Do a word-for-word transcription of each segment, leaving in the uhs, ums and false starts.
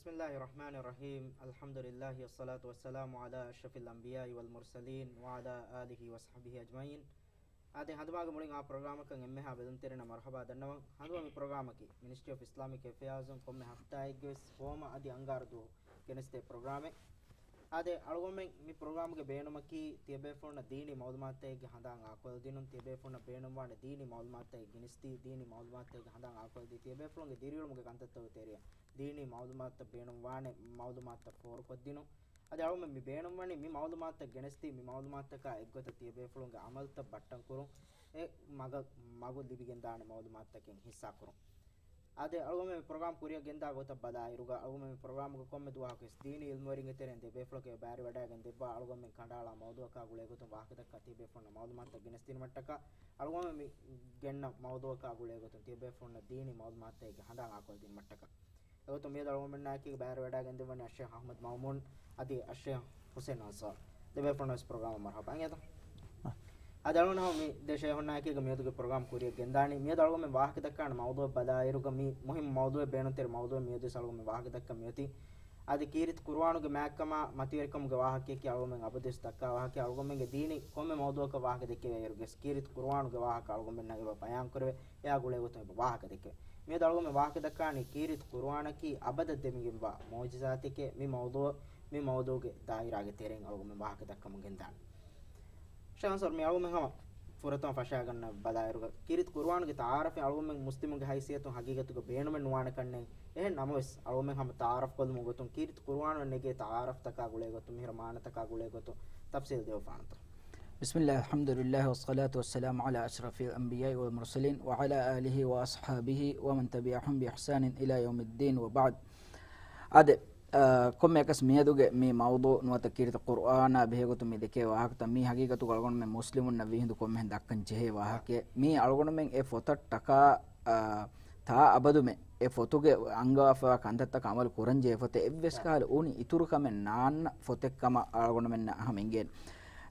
بسم الله الرحمن الرحيم. الحمد لله والصلاة والسلام على أشرف الأنبياء والمرسلين وعلى آله وصحبه أجمعين. އާދެ، ހަނދުމާގެ މުޅިން އާ ޕްރޮގްރާމަކަށް އެންމެހާ ބެލުންތެރިންނަށް މަރުޙަބާ ދަންނަވަން. ހަނދުމަ މި ޕްރޮގްރާމަކީ މިނިސްޓްރީ އޮފް އިސްލާމިކް އެފެއާޒުން ކޮންމެ ހަފްތާއެއްގެ ވެސް ފޯމަށް އަދި އަންގާރަ ދުވަހު ގެނެސްދޭ ޕްރޮގްރާމެއް. އާދެ، އަޅުގަނޑުމެން މި ޕްރޮގްރާމްގެ ބޭނުމަކީ، ތިޔަބޭފުޅުންނަށް ދީނީ މައުލޫމާތުތަކެއްގެ ހަނދާން އާކޮށްދިނުން، ތިޔަބޭފުޅުންނަށް ބޭނުންވާނެ ދީނީ މައުލޫމާތުތަކެއް ގެނެސްދީ، ދީނީ މައުލޫމާތުތަކެއްގެ ހަނދާން އާކޮށްދީ، ތިޔަބޭފުޅުންގެ ދިރިއުޅުމުގެ ކަންތައްތަކުގެ ތެރެއަށް ދީނީ މައުލޫމާތުތައް ބޭނުންވާނެ މައުލޫމާތުތައް ފޯރުކޮށްދިނުން. އަދި އަޅުގަނޑުމެން މި ބޭނުންވަނީ މި މައުލޫމާތުތައް ގެނެސްދީ، މި މައުލޫމާތުތަކާ އެއްގޮތަށް ތިޔަބޭފުޅުންގެ އަމަލުތައް ބައްޓަންކުރުން، އެ މަގަށް މަގު ލިބިގެންދާނެ މައުލޫމާތުތަކެއް ހިއްސާކުރުން. އާދެ، އަޅުގަނޑުމެން މި ޕްރޮގްރާމް ކުރިއަށް ގެންދާ ގޮތަށް ބަލާއިރުގަ، އަޅުގަނޑުމެން މި ޕްރޮގްރާމްގެ ކޮންމެ ދުވަހަކު ވެސް ދީނީ އިލްމުވެރިންގެ ތެރެއިން ދެބޭފުޅަކަށް ބައިވެރިވަޑައިގެން ދެއްވާ، އަޅުގަނޑުމެން ކަނޑައަޅާ މައުޟޫއަކާ ގުޅޭގޮތުން ވާހަކަދައްކާ ތިޔަބޭފުޅުންނަށް މައުލޫމާތުތައް ގެނެސްދިނުމަށްޓަކާ، އަޅުގަނޑުމެން މި ގެންނަ މައުޟޫއަކާ ގުޅޭގޮތުން ތިޔަބޭފުޅުންނަށް ދީނީ މައުލޫމާތުތަކެއްގެ ހަނދާން އާކޮށްދިނުމަށްޓަކާ. އެގޮތުން މިއަދު އަޅުގަނޑުމެންނާއެކީގަ ބައިވެރިވަޑައިގެންދެއްވަނީ އައްޝޭޚް އަޙްމަދު މައުމޫން އަދި އައްޝޭޚް ޙުސައިން އަންސާރު. ދެބޭފުޅުންނަށް ވެސް ޕްރޮގްރާމަށް މަރުޙަބާ. އިނގޭތަ؟ އާދެ، އަޅުގަނޑު ހަމަ މި ދެ ޝޭޚުންނާއެކީގަ މިއަދުގެ ޕްރޮގްރާމް ކުރިއަށް ގެންދާނީ. މިއަދު އަޅުގަނޑުމެން ވާހަކަ ދައްކާނެ މައުޟޫއަށް ބަލާއިރުގަ މި މުހިއްމު މައުޟޫއެއް ބޭނުންތެރި މައުޟޫއެއް މިއަދުވެސް އަޅުގަނޑުމެން ވާހަކަ ދައްކަން މިއޮތީ. އަދި ކީރިތި ޤުރުއާނުގެ މާތްކަމާ މަތިވެރިކަމުގެ ވާހަކަޔަކީ އަޅުގަނޑުމެން އަބަދުވެސް ދައްކާ ވާހަކަ. އަޅުގަނޑުމެންގެ ދީނީ ކޮންމެ މައުޟޫއަކަށް ވާހަކަ ދެއްކެވޭއިރުގެ ކީރިތި ޤުރުއާނުގެ ވާހަކަ އަޅުގަނޑުމެންނަށް އެބަ ބަޔާންކުރެވޭ. އެއާ ގުޅޭގޮތުން އެބަ ވާހަކަ ދެއްކެވޭ. މިއަދު އަޅުގަނޑުމެން ވާހަކަ ދައްކާނީ ކީރިތި ޤުރުއާނަކީ އަބަދަށް ދެމިގެންވާ މުޢުޖިޒާތެކޭ. މި މައުޟޫ، މި މައުޟޫގެ ދާއިރާގެ ތެރެއިން އަޅުގަނޑުމެން ވާހަކަ ދައްކަމުން ގެންދާނެ. ޝޭޚް އަންސާރު، މި އަޅުގަނޑުމެން ހަމަ ފުރަތަމަ ފަށާގަންނަ ބަލާއިރުގަ، ކީރިތި ޤުރުއާނުގެ ތަޢާރަފެއް އަޅުގަނޑުމެން މުސްލިމުންގެ ހައިސިއްޔަތުން ހަގީގަތުގަ ބޭނުމެއް ނުވާނެ ކަންނޭނގެ. އެހެން ނަމަވެސް، އަޅުގަނޑުމެން ހަމަ ތަޢާރަފް ކޮށްލުމުގެ ގޮތުން ކީރިތި ޤުރުއާނު ނެގޭ ތަޢާރަފްތަކާ ގުޅޭ ގޮތުން، މިހިރަ މާނަތަކާ ގުޅޭ ގޮތުން ތަފްސީލް ދެވިފާނަތަ؟ بسم الله، الحمد لله، والصلاة والسلام على أشرف الأنبياء والمرسلين، وعلى آله وأصحابه ومن تبعهم بإحسان إلى يوم الدين، وبعد. އާދެ، އާ، ކޮންމެއަކަސް މިއަދުގެ މި މައުޟޫ ނުވަތަ ކީރިތި ޤުރުއާނާ ބެހޭގޮތުން މި ދެކޭ ވާހަކަތައް މީ ހަގީގަތުގަ އަޅުގަނޑުމެން މުސްލިމުންނަށް ވީހިނދު ކޮންމެހެން ދައްކަން ޖެހޭ ވާހަކައެއް. މީ އަޅުގަނޑުމެން އެ ފޮތަށްޓަކާ، އާ، ތާ އަބަދުމެ އެ ފޮތުގެ އަންގަވާފައިވާ ކަންތައްތަކަށް އަމަލު ކުރަން ޖެހޭ ފޮތެއް އެއްވެސް ކަހަލަ އުނި އިތުރު ކަމެއް ނާންނަ ފޮތެއް ކަމަށް އަޅުގަނޑުމެންނަށް ހަމަ އިނގޭނެ.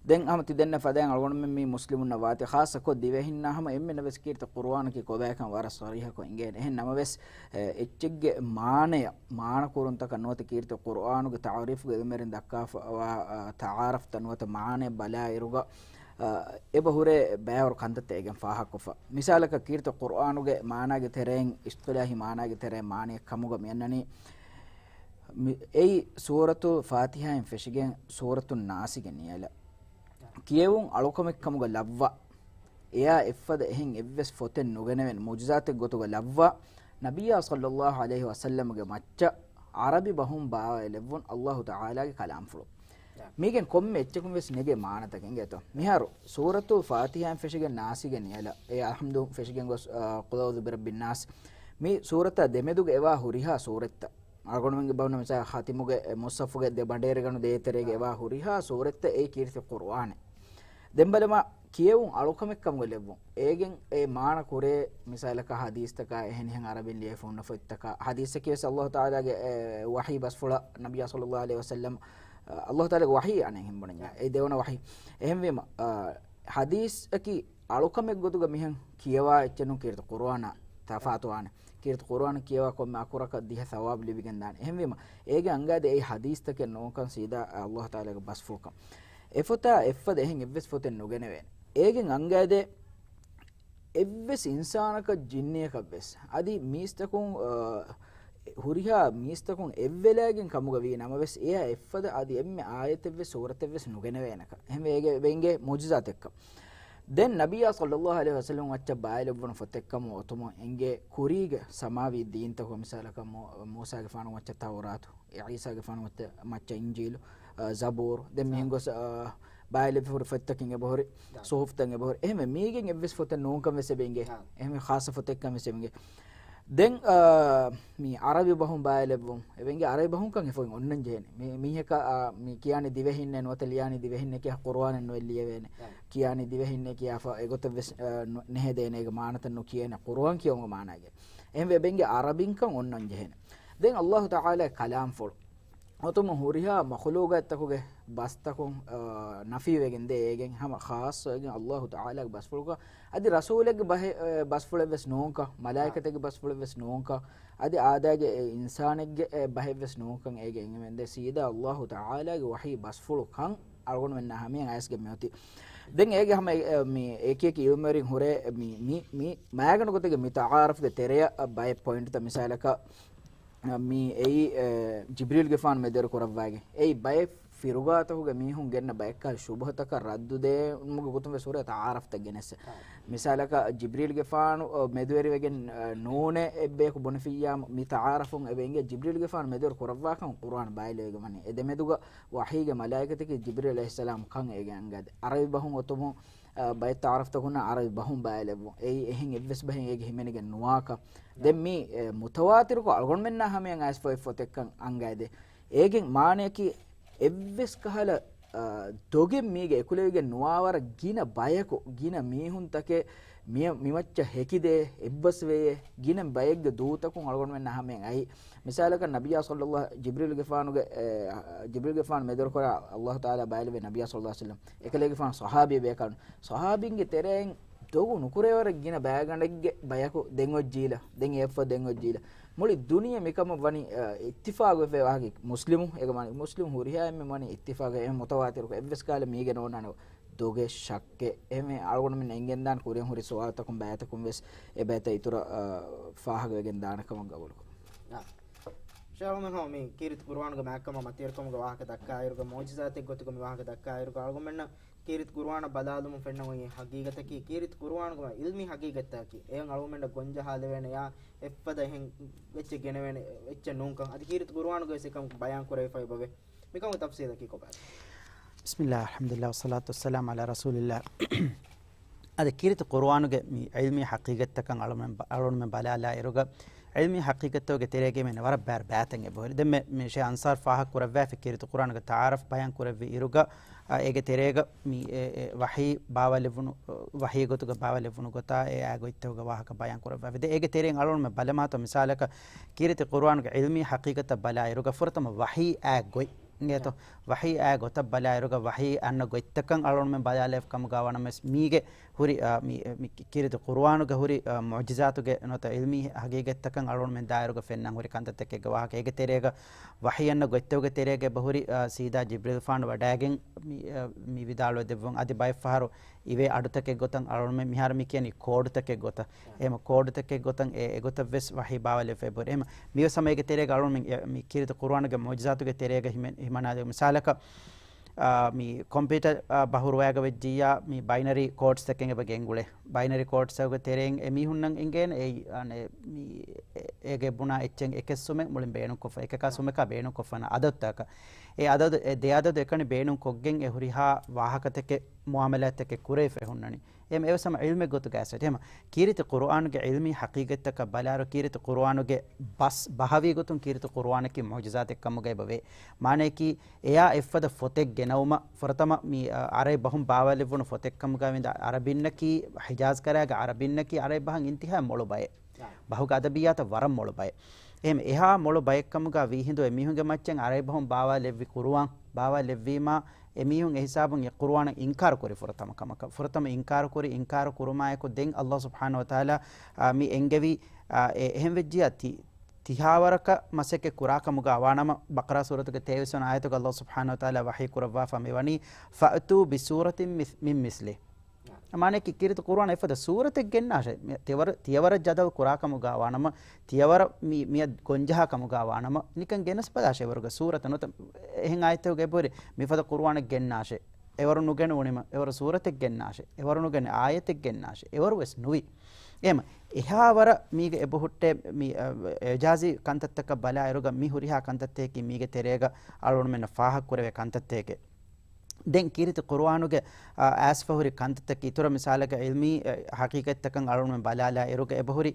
ދެން ހަމަ ތި ދެންނެވި ފަދައިން އަޅުގަނޑުމެން މީ މުސްލިމުންނަށް ވާތީ، ޚާއްޞަކޮށް ދިވެހިންނާ ހަމަ އެންމެނަށް ވެސް ކީރިތި ޤުރުއާނަކީ ކޮބާކަން ވަރަށް ޞަރީޙަކޮށް އިނގޭނެ. އެހެން ނަމަވެސް، އެ، އެއްޗެއްގެ މާނަޔަށް މާނަ ކުރުންތަކަށް ނުވަތަ ކީރިތި ޤުރުއާނުގެ ތަޢުރީފުގެ އިލްމުވެރިން ދައްކާފައިވާ، އާ، ތަޢާރަފްތައް ނުވަތަ މާނައެއް ބަލާއިރުގަ، އާ، އެބަ ހުރޭ ބައިވަރު ކަންތައްތައް އޭގެން ފާހަގަކޮށްފަ. މިސާލަކަށް ކީރިތި ޤުރުއާނުގެ މާނާގެ ތެރެއިން، އިޞްޠިލާޙީ މާނާގެ ތެރެއިން މާނައެއް ކަމުގަ މިއަންނަނީ، މި-، އެއީ ސޫރަތުލް ފާތިޙާއިން ފެށިގެން ސޫރަތުއް ނާސިގެ ނިޔަލަށް. ކިޔެވުން އަޅުކަމެއްކަމުގަ ލައްވާ، އެއާ އެއްފަދަ އެހެން އެއްވެސް ފޮތެއް ނުގެނެވެން މުޢުޖިޒާތެއް ގޮތުގަ ލައްވާ، ނަބިއްޔާ ޞައްލައްލާހު ޢަލައިހި ވަސައްލަމްގެ މައްޗަށް ޢަރަބި ބަހުން ބާވައިލެއްވުން ﷲ ތަޢާލާގެ ކަލާމްފުޅު. މީގެން ކޮންމެ އެއްޗަކުން ވެސް ނެގޭ މާނަތަކެއް އިނގޭތޯ. މިހާރު ސޫރަތުލް ފާތިޙާއިން ފެށިގެން ނާސިގެ ނިޔަލަށް، އެ އަލްޙަމްދު ފެށިގެން ގޮސް، އާ، ޤުލް އަޢޫޛު ބިރައްބިން ނާސް. މި ސޫރަތާ ދެމެދުގެ އެވާ ހުރިހާ ސޫރަތްތައް. އަޅުގަނޑުމެންގެ ބަހުން މިސާލަށް ޚަތިމުގެ، އެ، މުޞްޙަފުގެ ދެ ބަނޑޭރިގަނޑު ދޭތެރޭގެ އެވާ ހުރިހާ ސޫރަތްތައް އެއީ ކީރިތި ޤުރުއާނެއް. ދެން ބަލަމާ، ކިޔެވުން އަޅުކަމެއްކަމުގަ ލެއްވުން. އޭގެން އެ މާނަ ކުރޭ، މިސާލަކަށް ޙަދީޘްތަކާ އެހެނިހެން ޢަރަބިން ލިޔެފަ ހުންނަ ފޮތްތަކާ، ޙަދީޘަކީ ވެސް ﷲ ތަޢާލާގެ، އެ، ވަޙީ ބަސްފުޅަށް ނަބިއްޔާ ޞައްލައްލާހު ޢަލައިހި ވަސައްލަމް، އަ، ﷲ ތަޢާލާގެ ވަޙީ އަނެއް ހިނބުނަންޏާ. އެ ދެވަނަ ވަޙީ. އެހެންވީމަ، އަ، ޙަދީޘަކީ އަޅުކަމެއް ގޮތުގަ މިހެން ކިޔަވާ އެއްޗެއް ނޫން ކީރިތި ޤުރުއާނާ ތަފާތުވާނެ. ކީރިތި ޤުރުއާން ކިޔަވާ ކޮންމެ އަކުރަކަށް ދިހަ ޘަވާބު ލިބިގެންދާނެ. އެހެންވީމަ، އޭގެ އަނގައިދޭ އެއީ ޙަދީޘްތަކެއް ނޫންކަން ސީދާ ﷲ ތަޢާލާގެ ބަސްފުޅުކަން. އެފޮތާ އެއްފަދަ އެހެން އެއްވެސް ފޮތެއް ނުގެނެވޭނެ. އޭގެން އަނގައިދޭ އެއްވެސް އިންސާނަކަށް ޖިންނިއަކަށްވެސް، އަދި މީސްތަކުން، އަ، ހުރިހާ މީސްތަކުން އެއްވެލާގެން ކަމުގަ ވީ ނަމަވެސް، އެއާ އެއްފަދަ އަދި އެންމެ އާޔަތެއްވެސް ސޫރަތެއްވެސް ނުގެނެވޭނެކަން. އެހެންވެ އޭގެ އެބަ އިނގޭ މުޢުޖިޒާތެއްކަން. ދެން ނަބިއްޔާ ޞައްލައްލާހު ޢަލައިހި ވަސައްލަމް މައްޗަށް ބާއިލެއްވުނު ފޮތެއްކަމުން އޮތުމުން އެނގޭ ކުރީގެ ސަމާވީ ދީންތަކުން މިސާލަކަށް މޫ-، މޫސާގެފާނު މައްޗަށް ތައުރާތު، ޢީސާގެފާނު މައްޗަށް، މައްޗަށް އިންޖީލު، އަ، ޒަބޫރު، ދެން މިހެން ގޮސް، އަ، ބާއިލެއްވި ހުރި ފޮތްތަކެއް އެބަހުރި، ސުހުފްތައް އެބަހުރި. އެހެންވެ މީގެން އެއްވެސް ފޮތެއް ނޫންކަން ވެސް އެބަ އިނގޭ. އެހެންވެ ޚާއްޞަ ފޮތެއްކަން ވެސް އެބަ އިނގޭ. ދެން، އާ، މި ޢަރަބި ބަހުން ބާއިލެއްވުން އެބަ އިނގޭ. ޢަރަބި ބަހުންކަން އެފޮތް އޮންނަން ޖެހޭނެ. މި-، މީހަކަށް، އާ، މި ކިޔާނީ ދިވެހިންނޭ ނުވަތަ ލިޔާނީ ދިވެހިންނޭ ކިޔާ ޤުރުއާނެއް ނުވެ ލިޔެވޭނެ. ކިޔާނީ ދިވެހިންނޭ ކިޔާފަ އެގޮތަށް ވެސް، އާ، ނު-، ނެހެދޭނެ. އޭގެ މާނަތައް ނުކިޔޭނެ. ޤުރުއާން ކިޔަވުމުގެ މާނައިގެ. އެހެންވެ އެބަ އިނގޭ ޢަރަބިންކަން އޮންނަން ޖެހޭނެ. ދެން ﷲ ތަޢާލާގެ ކަލާމްފުޅު. އޮތުމު ހުރިހާ މަޚުލޫގާތްތަކުގެ ބަސްތަކުން، އާ، ނަފީވެގެން ދޭ އޭގެން ހަމަ ޚާއްޞަވެގެން އައްލާހު ތަޢާލާގެ ބަސްފުޅުކަ އަދި ރަސޫލެއްގެ ބަހެއް، އެ، ބަސްފުޅެއްވެސް ނޫންކަ، މަލާއިކަތެއްގެ ބަސްފުޅެއްވެސް ނޫންކަ، އަދި އާދައިގެ އެ އިންސާނެއްގެ އެ ބަހެއްވެސް ނޫންކަން އޭގެ އެނގެމެންދޭ ސީދާ އައްލާހު ތަޢާލާގެ ވަޙީ ބަސްފުޅުކަން އަޅުގަނޑުމެންނާ ހަމަޔަށް އައިސްގެން މިއޮތީ. ދެން އޭގެ ހަމަ އެ، މި އެކި އެކި އިލްމުވެރިން ހުރޭ މި، މި، މި މައިގަނޑު ގޮތެއްގެ މި ތަޢާރަފްގެ ތެރެއަށް ބައެއް ޕޮއިންޓްތައް މިސާލަކަށް، މި އެއީ، އެ، ޖިބްރީލްގެފާނު މެދުވެރި ކުރައްވާގެ. އެއީ ބައެއް ފިރުގާތަކުގެ މީހުން ގެންނަ ބައެއްކަހަލަ ޝުބުހަތަކަށް ރައްދު ދޭނުމުގެ ގޮތުން ވެސް ހުރޭ ތަޢާރަފްތައް ގެނެއްސެ. މިސާލަކަށް ޖިބްރީލްގެފާނު، އަ، މެދުވެރިވެގެން، އަ، ނޫނޭ އެއްބަޔަކު ބުނެފިއްޔާމު މި ތަޢާރަފުން އެބަ އިނގޭ ޖިބްރީލްގެފާނު މެދުވެރި ކުރައްވާކަން ޤުރުއާން ބައިލެވިގެން ވަނީ. އެ ދެމެދުގަ ވަޙީގެ މަލާއިކަތަކީ ޖިބްރީލް ޢަލައިހިއްސަލާމް ކަން އޭގެ އަނގައިދެ. ޢަރަބި ބަހުން އޮތުމުން، އަ، ބައެއް ތަޢާރަފްތަކުންނަށް ޢަރަބި ބަހުން ބައިލެއްވުން. އެއީ އެހެން އެއްވެސް ބަހެއް އޭގެ ހިމެނިގެން ނުވާކަށް. ދެން މީ، އެ، މުތަވާތިރުކޮށް އަޅުގަނޑުމެންނާ ހަމަޔަށް އައިސްފައި ފޮތެއްކަން އަނގައިދޭ. އޭގެ މާނަޔަކީ އެއްވެސް ކަހަލަ، އާ، ދޮގެއް މީގެ އެކުލެވިގެން ނުވާވަރަށް ގިނަ ބަޔަކު، ގިނަ މީހުންތަކެއް މި-، މިމައްޗަށް ހެކިދޭ، އެއްބަސްވެޔޭ، ގިނަ ބައެއްގެ ދޫތަކުން އަޅުގަނޑުމެންނާ ހަމަޔަށް އައި. މިސާލަކަށް ނަބިއްޔާ ޞައްލައްލާހު، ޖިބްރީލްގެފާނުގެ، އެ، ޖިބްރީލްގެފާނު މެދުވެރިކުރާ އައްލާހު ތަޢާލާ ބައިލެވޭ ނަބިއްޔާ ޞައްލައްލާހު ޢަލައިހި ވަސައްލަމް. އެކަލޭގެފާނު ޞަޙާބީ ބޭކަލުން. ޞަޙާބީންގެ ތެރެއިން ދޮގު ނުކުރެވަރަށް ގިނަ ބައިގަނޑެއްގެ ބަޔަކު ދެން އޮތްޖީލަ، ދެން އެއަށްފަހު ދެން އޮތްޖީލަ. މުޅި ދުނިޔެ މިކަމަށް ވަނީ، އަ، އިއްތިފާގުވެފައި ވާހަކަ މުސްލިމު، އޭގެ މާނަ މުސްލިމު ހުރިހާ އެންމެ ވަނީ އިއްތިފާގެ އެހެން މުތަވާތިރުކޮށް އެއްވެސް ކަހަލަ މީގެ ނޯންނާނެ ދޮގެއް ޝައްކެއް. އެހެން އަޅުގަނޑުމެން އެނގެންދާނެ ކުރިއަށް ހުރި ސުވާލުތަކުން ބައިތަކުން ވެސް އެ ބައިތައް އިތުރަށް، އަ، ފާހަގަވެގެން ދާނެ ކަމަށް ގަބޫލުކުރަން. ޝާހުމެހޯ މި ކީރިތި ޤުރުއާނުގެ މާތްކަމާ މަތިވެރިކަމުގެ ވާހަކަ ދައްކާއިރުގަ މުޢުޖިޒާތެއް ގޮތުގަ މި ވާހަކަ ދައްކާއިރުގަ އަޅުގަނޑުމެންނަށް ކީރިތި ޤުރުއާނަށް ބަލާލުމުން ފެންނަ އޮތް ޙަޤީޤަތަކީ، ކީރިތި ޤުރުއާނުގެ ޢިލްމީ ޙަޤީޤަތްތަކަކީ، އެއަށް އަޅުގަނޑަށް ގޮންޖަހާލެވޭނެ ޔާ އެއްފަދަ އެހެން އެއްޗެއް ގެނެވޭނެ އެއްޗެއް ނޫންކަން. އަދި ކީރިތި ޤުރުއާނުގައި ވެސް އެކަން ބަޔާން ކުރެވިފައި އެބަވޭ. މިކަމުގެ ތަފްސީލަކީ ކޮބާތޯ؟ ބިސްމިއްލާހި، އަލްޙަމްދުލިއްލާހި، ވައްޞަލާތު ވައްސަލާމު ޢަލާ ރަސޫލިއްލާހި. އަދި ކީރިތި ޤުރުއާނުގެ މި ޢިލްމީ ޙަޤީޤަތްތަކަށް އަޅުމެން ބަ-، އަޅުމެން ބަލާލާ އިރުގަ، ޢިލްމީ ޙަޤީޤަތްތަކުގެ ތެރޭގައި މި ވަރަށް ބާރު ބާތައް އެބަހުރި. ދެން މި، މި ޝޭޚް އަންޞާރު ފާހަގަ ކުރައްވާފި ކީރިތި ޤުރުއާނުގެ ތަޢާރަފް ބަޔާން ކުރެއްވި އިރުގަ، އާ، އޭގެ ތެރޭގަ މި އެ، އެ، ވަޙީ ބާވާލެއްވުނު، ވަޙީ ގޮތުގަ ބާވާލެއްވުނު ގޮތާ އެ އާ ގޮތްތަކުގެ ވާހަކަ ބަޔާން ކުރައްވާފި. ދެން އޭގެ ތެރެއިން އަޅުގަނޑުމެން ބަލަމާތޯ މިސާލަކަށް ކީރިތި ޤުރުއާނުގެ ޢިލްމީ ޙަޤީޤަތަށް ބަލާ އިރުގަ ފުރަތަމަ ވަޙީ އާ ގޮތް އިނގޭތޯ؟ ވަޙީ އާ ގޮތަށް ބަލާއިރުގަ ވަޙީ އަންނަ ގޮތްތަކަށް އަޅުގަނޑުމެން ބަލާލެވި ކަމުގަ ވަނަމަވެސް މީގެ ހުރި، އާ، މި، މި ކީރިތި ޤުރުއާނުގެ ހުރި، އާ، މުޢުޖިޒާތުގެ ނުވަތަ ޢިލްމީ ޙަޤީޤަތްތަކަށް އަޅުގަނޑުމެން ދާއިރުގަ ފެންނަން ހުރި ކަންތައްތަކެއްގެ ވާހަކަ. އޭގެ ތެރޭގަ ވަޙީ އަންނަ ގޮތްތަކުގެ ތެރޭގަ އެބަހުރި، އާ، ސީދާ ޖިބްރީލްފާނު ވަޑައިގެން މި، އާ، މި ވިދާޅުވެ ދެއްވުން. އަދި ބައެއްފަހަރު އިވޭ އަޑުތަކެއް ގޮތަށް އަޅުގަނޑުމެން މިހާރު މި ކިޔަނީ ކޯޑުތަކެއް ގޮތަށް. އެހެމަ ކޯޑުތަކެއް ގޮތަށް އެ، އެގޮތަށް ވެސް ވަޙީ ބާވާލެވިފައި އެބަހުރި. އެހެމަ މިވެސް ހަމަ އޭގެ ތެރޭގަ އަޅުގަނޑުމެން އެ، މި ކީރިތި ޤުރުއާނުގެ މުޢުޖިޒާތުގެ ތެރޭގަ ހިމެ-، ހިމަނާލެވުން. މިސާލަކަށް، އާ، މި ކޮމްޕިއުޓަރ، އާ، ބަހުރުވައިގަ ވެއްޖިއްޔާ މި ބައިނަރީ ކޯޑްސް ތަކެއް އެބަ ގެންގުޅޭ. ބައިނަރީ ކޯޑްސް ތަކުގެ ތެރެއިން އެ މީހުންނަށް އެނގޭނެ އެއީ، އަނެއް، މި އެ-، އޭގެ ބުނާ އެއްޗެއް އެކެއް ސުމެއް މުޅިން ބޭނުންކޮށްފަ، އެކަކާ ސުމަކާ ބޭނުންކޮށްފަނާ އަދަދުތަކަށް. އެ އަދަދު، އެ ދެ އަދަދު އެކަނި ބޭނުންކޮށްގެން އެ ހުރިހާ ވާހަކަތަކެއް، މުއާމަލާތްތަކެއް ކުރެވިފަ ހުންނަނީ. އެހެމަ އެވެސް ހަމަ ޢިލްމެއް ގޮތުގަ އައިސް. އެހެމަ ކީރިތި ޤުރުއާނުގެ ޢިލްމީ ޙަޤީޤަތްތަކަށް ބަލާއިރު، ކީރިތި ޤުރުއާނުގެ ބަސް ބަހަވީ ގޮތުން ކީރިތި ޤުރުއާނަކީ މުޢުޖިޒާތެއް ކަމުގައި އެބަވޭ. މާނަޔަކީ، އެޔާ އެއްފަދަ ފޮތެއް ގެނައުމަށް ފުރަތަމަ މި، އަ، އަރަބި ބަހުން ބާވާލެއްވުނު ފޮތެއް ކަމުގައި ވިންދާ އަރަބިންނަކީ، ޙިޖާޒް ކަރާގެ އަރަބިންނަކީ އަރަބި ބަހަށް އިންތިހާ މޮޅު ބައެއް. ބަހުގެ އަދަބިއްޔާތަށް ވަރަށް މޮޅު ބައެއް. އެހެމަ އެހާ މޮޅު ބައެއްކަމުގަ ވީހިނދު އެމީހުންގެ މައްޗަށް އަރަބި ބަހުން ބާވާލެއްވި ޤުރުއާން ބާވާލެއްވީމާ، އެމީހުން އެހިސާބުން އެ ޤުރުއާނަށް އިންކާރު ކުރި ފުރަތަމަ ކަމަކަށް. ފުރަތަމަ އިންކާރު ކުރި، އިންކާރު ކުރުމާއެކު ދެން އައްލާހު ސުބްޙާނަހު ވަތަޢާލާ، އާ، މި އެންގެވީ، އާ، އެ އެހެން ވެއްޖިޔާ ތި-، ތިހާވަރަކަށް މަސައްކަތް ކުރާ ކަމުގަ ވާނަމަ، ބަޤަރާ ސޫރަތުގެ ތޭވީސް ވަނަ އާޔަތުގަ އައްލާހު ސުބްޙާނަހު ވަތަޢާލާ ވަޙީ ކުރައްވާފަ މިވަނީ، "ފައުތޫ ބިސޫރަތިން މި-، މިން މިސްލިހި." މާނައަކީ ކީރިތި ޤުރުއާން އެފަދަ ސޫރަތެއް ގެންނާށޭ. މި ތިޔަވަރަ-، ތިޔަވަރަށް ޖަދަލު ކުރާ ކަމުގަ ވާނަމަ، ތިޔަވަރަށް މި-، މިއަށް ގޮންޖަހާ ކަމުގަ ވާނަމަ، ނިކަން ގެނެސް ބަލާށޭ އެވަރުގެ ސޫރަތެއް ނުވަތަ އެހެން އާޔަތެއް އެބަހުރި މިފަދަ ޤުރުއާނެއް ގެންނާށޭ. އެވަރު ނުގެނުވުނީމަ، އެވަރު ސޫރަތެއް ގެންނާށޭ. އެވަރު ނުގެނެ އާޔަތެއް ގެންނާށޭ. އެވަރު ވެސް ނުވި. އެހެމަ އެހާވަރަށް މީގެ އެބަހުއްޓޭ މި، އަ، އިޢުޖާޒީ ކަންތައްތަކަށް ބަލާއިރުގަ މި ހުރިހާ ކަންތައްތަކަކީ މީގެ ތެރޭގަ އަޅުގަނޑުމެންނަށް ފާހަގަކުރެވޭ ކަންތައްތަކެއް. ދެން ކީރިތި ޤުރުއާނުގެ، އާ، އައިސްފަ ހުރި ކަންތައްތަކީ އިތުރަށް މިސާލަކަށް ޢިލްމީ، އެ، ޙަޤީޤަތްތަކަށް އަޅުގަނޑުމެން ބަލާލާ އިރުގަ އެބަހުރި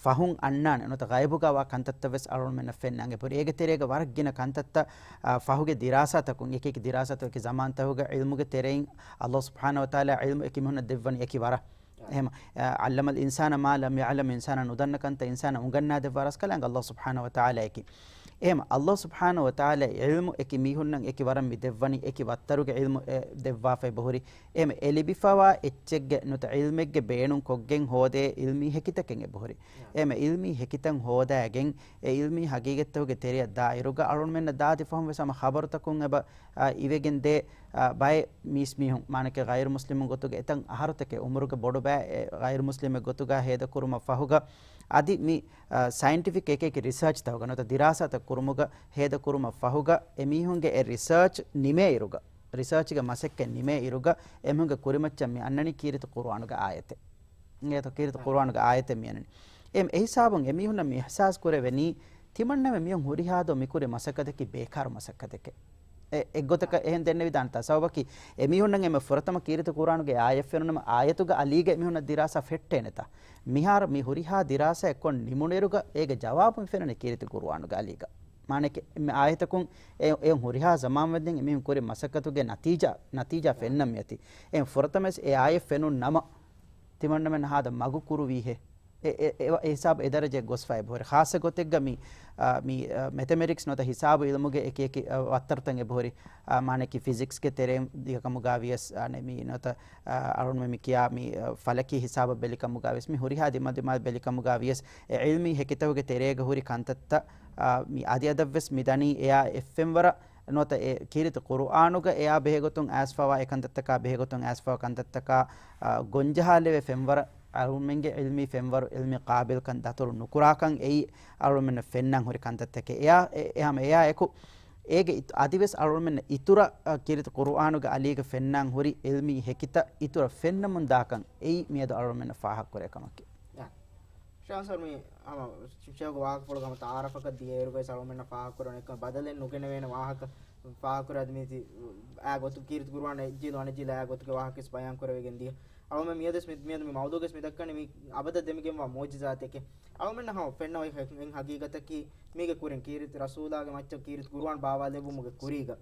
ފަހުން އަންނާނެ ނުވަތަ ޣައިބުގަ ވާ ކަންތައްތައް ވެސް އަޅުގަނޑުމެންނަށް ފެންނަން އެބަހުރި. އޭގެ ތެރޭގަ ވަރަށް ގިނަ ކަންތައްތައް، އާ، ފަހުގެ ދިރާސާތަކުން އެކި އެކި ދިރާސާތަކުން އެކި ޒަމާންތަކުގަ ޢިލްމުގެ ތެރެއިން އައްލާހު ސުބްޙާނަހު ވަތަޢާލާ ޢިލްމު އެކި މީހުންނަށް ދެއްވަނީ އެކި ވަރަށް. އެހެމަ، އައްލަމަލް އިންސާނަ މާ ލަމް ޔަޢްލަމް، އިންސާނާ ނުދަންނަ ކަންތައް އިންސާނާ އުނގަންނާދެއްވާ ރަސްކަލާނގެ އައްލާހު ސުބްޙާނަހު ވަތަޢާލާއަކީ. އެހެމަ ﷲ ސުބްޙާނަހޫ ވަތަޢާލާ ޢިލްމު އެކި މީހުންނަށް އެކި ވަރަށް މި ދެއްވަނީ، އެކި ވައްތަރުގެ ޢިލްމު އެ ދެއްވާފައި ބޮހުރި. އެހެމަ އެ ލިބިފަވާ އެއްޗެއްގެ ނުތަ ޢިލްމެއްގެ ބޭނުން ކޮށްގެން ހޯދޭ ޢިލްމީ ހެކިތަކެއް އެބޮހުރި. އެހެމަ ޢިލްމީ ހެކިތައް ހޯދާގެން އެ ޢިލްމީ ޙަޤީޤަތްތަކުގެ ތެރެއަށް ދާއިރުގަ އަޅުގަނޑުމެންނަށް ދާދި ފަހުން ވެސް ހަމަ ޚަބަރުތަކުން އެބަ، އާ، އިވެގެން ދޭ، އާ، ބައެއް މީސްމީހުން، މާނަކީ ޣައިރު މުސްލިމުން ގޮތުގަ އެތައް އަހަރުތަކެއް ޢުމުރުގެ ބޮޑު ބައެއް އެ ޣައިރު މުސްލިމެއް ގޮތުގަ ހޭދަކުރުމަށް ފަހުގަ އަދި މި، އާ، ސައިންޓިފިކް އެކި އެކި ރިސާޗްތަކުގަ ނުވަތަ ދިރާސާތައް ކުރުމުގަ ހޭދަކުރުމަށް ފަހުގަ އެމީހުންގެ އެ ރިސާޗް ނިމޭ އިރުގަ، ރިސާޗްގެ މަސައްކަތް ނިމޭ އިރުގަ އެމީހުންގެ ކުރިމައްޗަށް މި އަންނަނީ ކީރިތި ޤުރުއާނުގެ އާޔަތެއް. އިނގޭތޯ ކީރިތި ޤުރުއާނުގެ އާޔަތެއް މިއަންނަނީ. އެ، އެހިސާބުން އެމީހުންނަށް މި އިޙްސާސް ކުރެވެނީ، ތިމަންނަމެން މިއޮން ހުރިހާ ދޯ މިކުރި މަސައްކަތަކީ ބޭކާރު މަސައްކަތެކޭ. އެ، އެއްގޮތަކަށް އެހެން ދެންނެވިދާނެތާ ސަބަބަކީ، އެމީހުންނަށް އެންމެ ފުރަތަމަ ކީރިތި ޤުރުއާނުގެ އާޔަތް ފެނުނަމަ އާޔަތުގެ އަލީގަ އެމީހުންނަށް ދިރާސާ ފެއްޓޭނެތާ. މިހާރު މި ހުރިހާ ދިރާސާއެއް ކޮށް ނިމުނުއިރުގަ އޭގެ ޖަވާބު މި ފެނުނީ ކީރިތި ޤުރުއާނުގެ އަލީގަ. މާނައަކީ އެންމެ އާޔަތަކުން އެ، އެ ހުރިހާ ޒަމާންވެއްދެން އެމީހުން ކުރި މަސައްކަތުގެ ނަތީޖާ، ނަތީޖާ ފެންނަން މިއޮތީ. އެ ފުރަތަމަވެސް އެ އާޔަތް ފެނުން ނަމަ، ތިމަންނަމެން ހާދަ މަގު ކުރުވީހޭ. އެ، އެ، އެ، އެ ހިސާބު އެ ދަރަޖައަށް ގޮސްފަ އެބަހުރި. ޚާއްޞަ ގޮތެއްގަ މި، އާ، މި، އާ، މެތެމެޓިކްސް ނުވަތަ ހިސާބު ޢިލްމުގެ އެކި އެކި، އާ، ވައްތަރުތައް އެބަހުރި. އާ، މާނައަކީ ފިޒިކްސްގެ ތެރެއިން ދިޔަކަމުގަ ވިޔަސް، އާ، ނެ، މި ނުވަތަ، އާ، އަޅުންމެ މި ކިޔާ މި، އާ، ފަލަކީ ހިސާބަށް ބެލިކަމުގަ ވިޔަސް، މި ހުރިހާ ދިމަ ދިމާ ބެލިކަމުގަ ވިޔަސް، އެ ޢިލްމީ ހެކިތަކުގެ ތެރޭގަ ހުރި ކަންތައްތައް، އާ، މި އަދި އަދަށްވެސް މި ދަނީ އެއާ އެއްފެންވަރަށް ނުވަތަ އެ ކީރިތި ޤުރުއާނުގަ އެއާ ބެހޭގޮތުން އައިސްފަވާ އެކަންތައްތަކާ ބެހޭގޮތުން އައިސްފަވާ ކަންތައްތަކާ، އާ، ގޮންޖަހާލެވޭ ފެންވަރަށް އަޅުމެންގެ ޢިލްމީ ފެންވަރު، ޢިލްމީ ޤާބިލްކަން ދަތުރު ނުކުރާކަން އެއީ އަޅުމެންނަށް ފެންނަން ހުރި ކަންތައްތަކެއް. އެއާ، އެ، އެހަމަ އެއާ އެކު އޭގެ އިތު-، އަދިވެސް އަޅުމެންނަށް އިތުރަށް، އާ، ކީރިތި ޤުރުއާނުގެ އަލީގަ ފެންނަން ހުރި ޢިލްމީ ހެކިތައް އިތުރަށް ފެންނަމުން ދާކަން އެއީ މިއަދު އަޅުމެންނަށް ފާހަގަކުރޭ ކަމަކީ. ޝާންސަރު މި ހަމަ ޝިފްޝާގެ ވާހަކަފުޅުގަ ހަމަ ތަޢާރަފަކަށް ދިޔައިރު ވެސް އަޅުމެންނަށް ފާހަގަކުރަން އެއްކަމަށް ބަދަލެއް ނުގެނެވޭނެ ވާހަކަ ފާހަގަކުރާ އަދި މީތި އާ ގޮތު ކީރިތި ޤުރުއާން އެއްޖީލު އަނެއްޖީލު އާ ގޮތުގެ ވާހަކަ ވެސް ބަޔާން ކުރެވިގެން ދިޔަ. އަޅުމެން މިއަދުވެސް މި، މިއަދު މި މައުޟޫގަސް މި ދައްކަނީ މި އަބަދަށް ދެމިގެންވާ މުޢުޖިޒާތެކޭ. އަޅުމެންނަށް ހަމަ ފެންނަ އޮތް ހެ-، އެއް ހަގީގަތަކީ މީގެ ކުރިން ކީރިތި ރަސޫލާގެ މައްޗަށް ކީރިތި ޤުރުއާން ބާވާލެއްވުމުގެ ކުރީގަ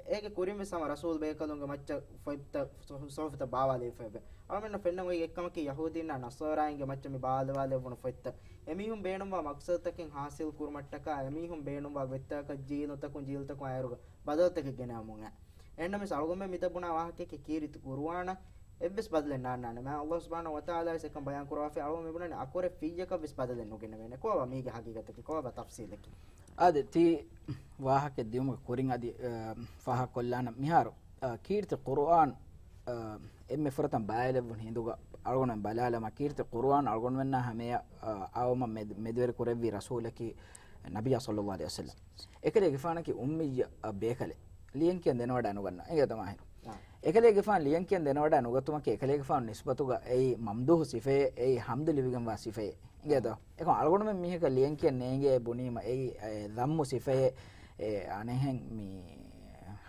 އޭގެ ކުރިން ވެސް ހަމަ ރަސޫލް ބޭކަލުންގެ މައްޗަށް ފޮތްތައް، ސު-، ސުހުފުތައް ބާވާލެވިފައެވެ. އަޅުމެންނަށް ފެންނަ އޮތް އެއްކަމަކީ ޔަހޫދީންނާ ނަޞާރާއިންގެ މައްޗަށް މި ބާވާލެވުނު ފޮތްތައް އެމީހުން ބޭނުންވާ މަޤްޞަދުތަކެއް ޙާޞިލް ކުރުމަށްޓަކާ، އެމީހުން ބޭނުންވާ ގޮތްތަކަށް ޖީލުތަކުން ޖީލުތަކުން އައިރުގަ ބަދަލުތަކެއް ގެނައުމުން އެ. އެހެންނަމަވެސް އަޅުގަނޑުމެން މި ދެ ބުނާ ވާހަކައަކީ ކީރިތި ޤުރުއާނަށް އެއްވެސް ބަދަލެއް ނާންނާނެ. މާތް ﷲ ސުބްޙާނަހޫ ވަތަޢާލާ ވެސް އެކަން ބަޔާން ކުރައްވާފައި އަޅުގަނޑުމެން ބުނާނެ އަކުރެއް ފިއްޔަކަށް ވެސް ބަދަލެއް ނުގެނެވޭނެ. ކޯބާ މީގެ ހަގީގަތަކީ؟ ކޯބާ ތަފްސީލަކީ؟ އާދެ، ތި ވާހަކަ ދިޔުމުގެ ކުރިން އަދި، އަ، ފާހަގަކޮށްލާނަން. މިހާރު، އަ، ކީރިތި ޤުރުއާން، އަ، އެންމެ ފުރަތަމަ ބާވާލެއްވުނު ހިނދުގަ އަޅުގަނޑުމެން ބަލާލަމާ، ކީރިތި ޤުރުއާން އަޅުގަނޑުމެންނާ ހަމަޔަށް، އަ، އައުމަށް މެދު-، މެދުވެރި ކުރެއްވި ރަސޫލަކީ ނަބިއްޔާ ޞައްލައްލާހު ޢަލައިހި ވަސައްލަމް. އެކަލޭގެފާނަކީ އުއްމިއްޔަ، އަ، ބޭކަލެއް. ލިޔަން ކިޔަން ދެނެވަޑައި ނުގަންނަ. އިނގޭތޯ މާހިރު؟ އާ. އެކަލޭގެފާނު ލިޔަން ކިޔަން ދެނެވަޑައި ނުގަތުމަކީ އެކަލޭގެފާނު ނިސްބަތުގަ އެއީ މަމްދޫޙު ސިފައެއް، އެއީ ޙަމްދު ލިބިގެންވާ ސިފައެއް. އިނގޭތޯ؟ އާ. އެކަމަ އަޅުގަނޑުމެން މީހަކަށް ލިޔަން ކިޔަން ނޭނގޭ ބުނީމަ އެއީ، އެ، ޛައްމު ސިފައެއް، އެ، އަނެއްހެން މި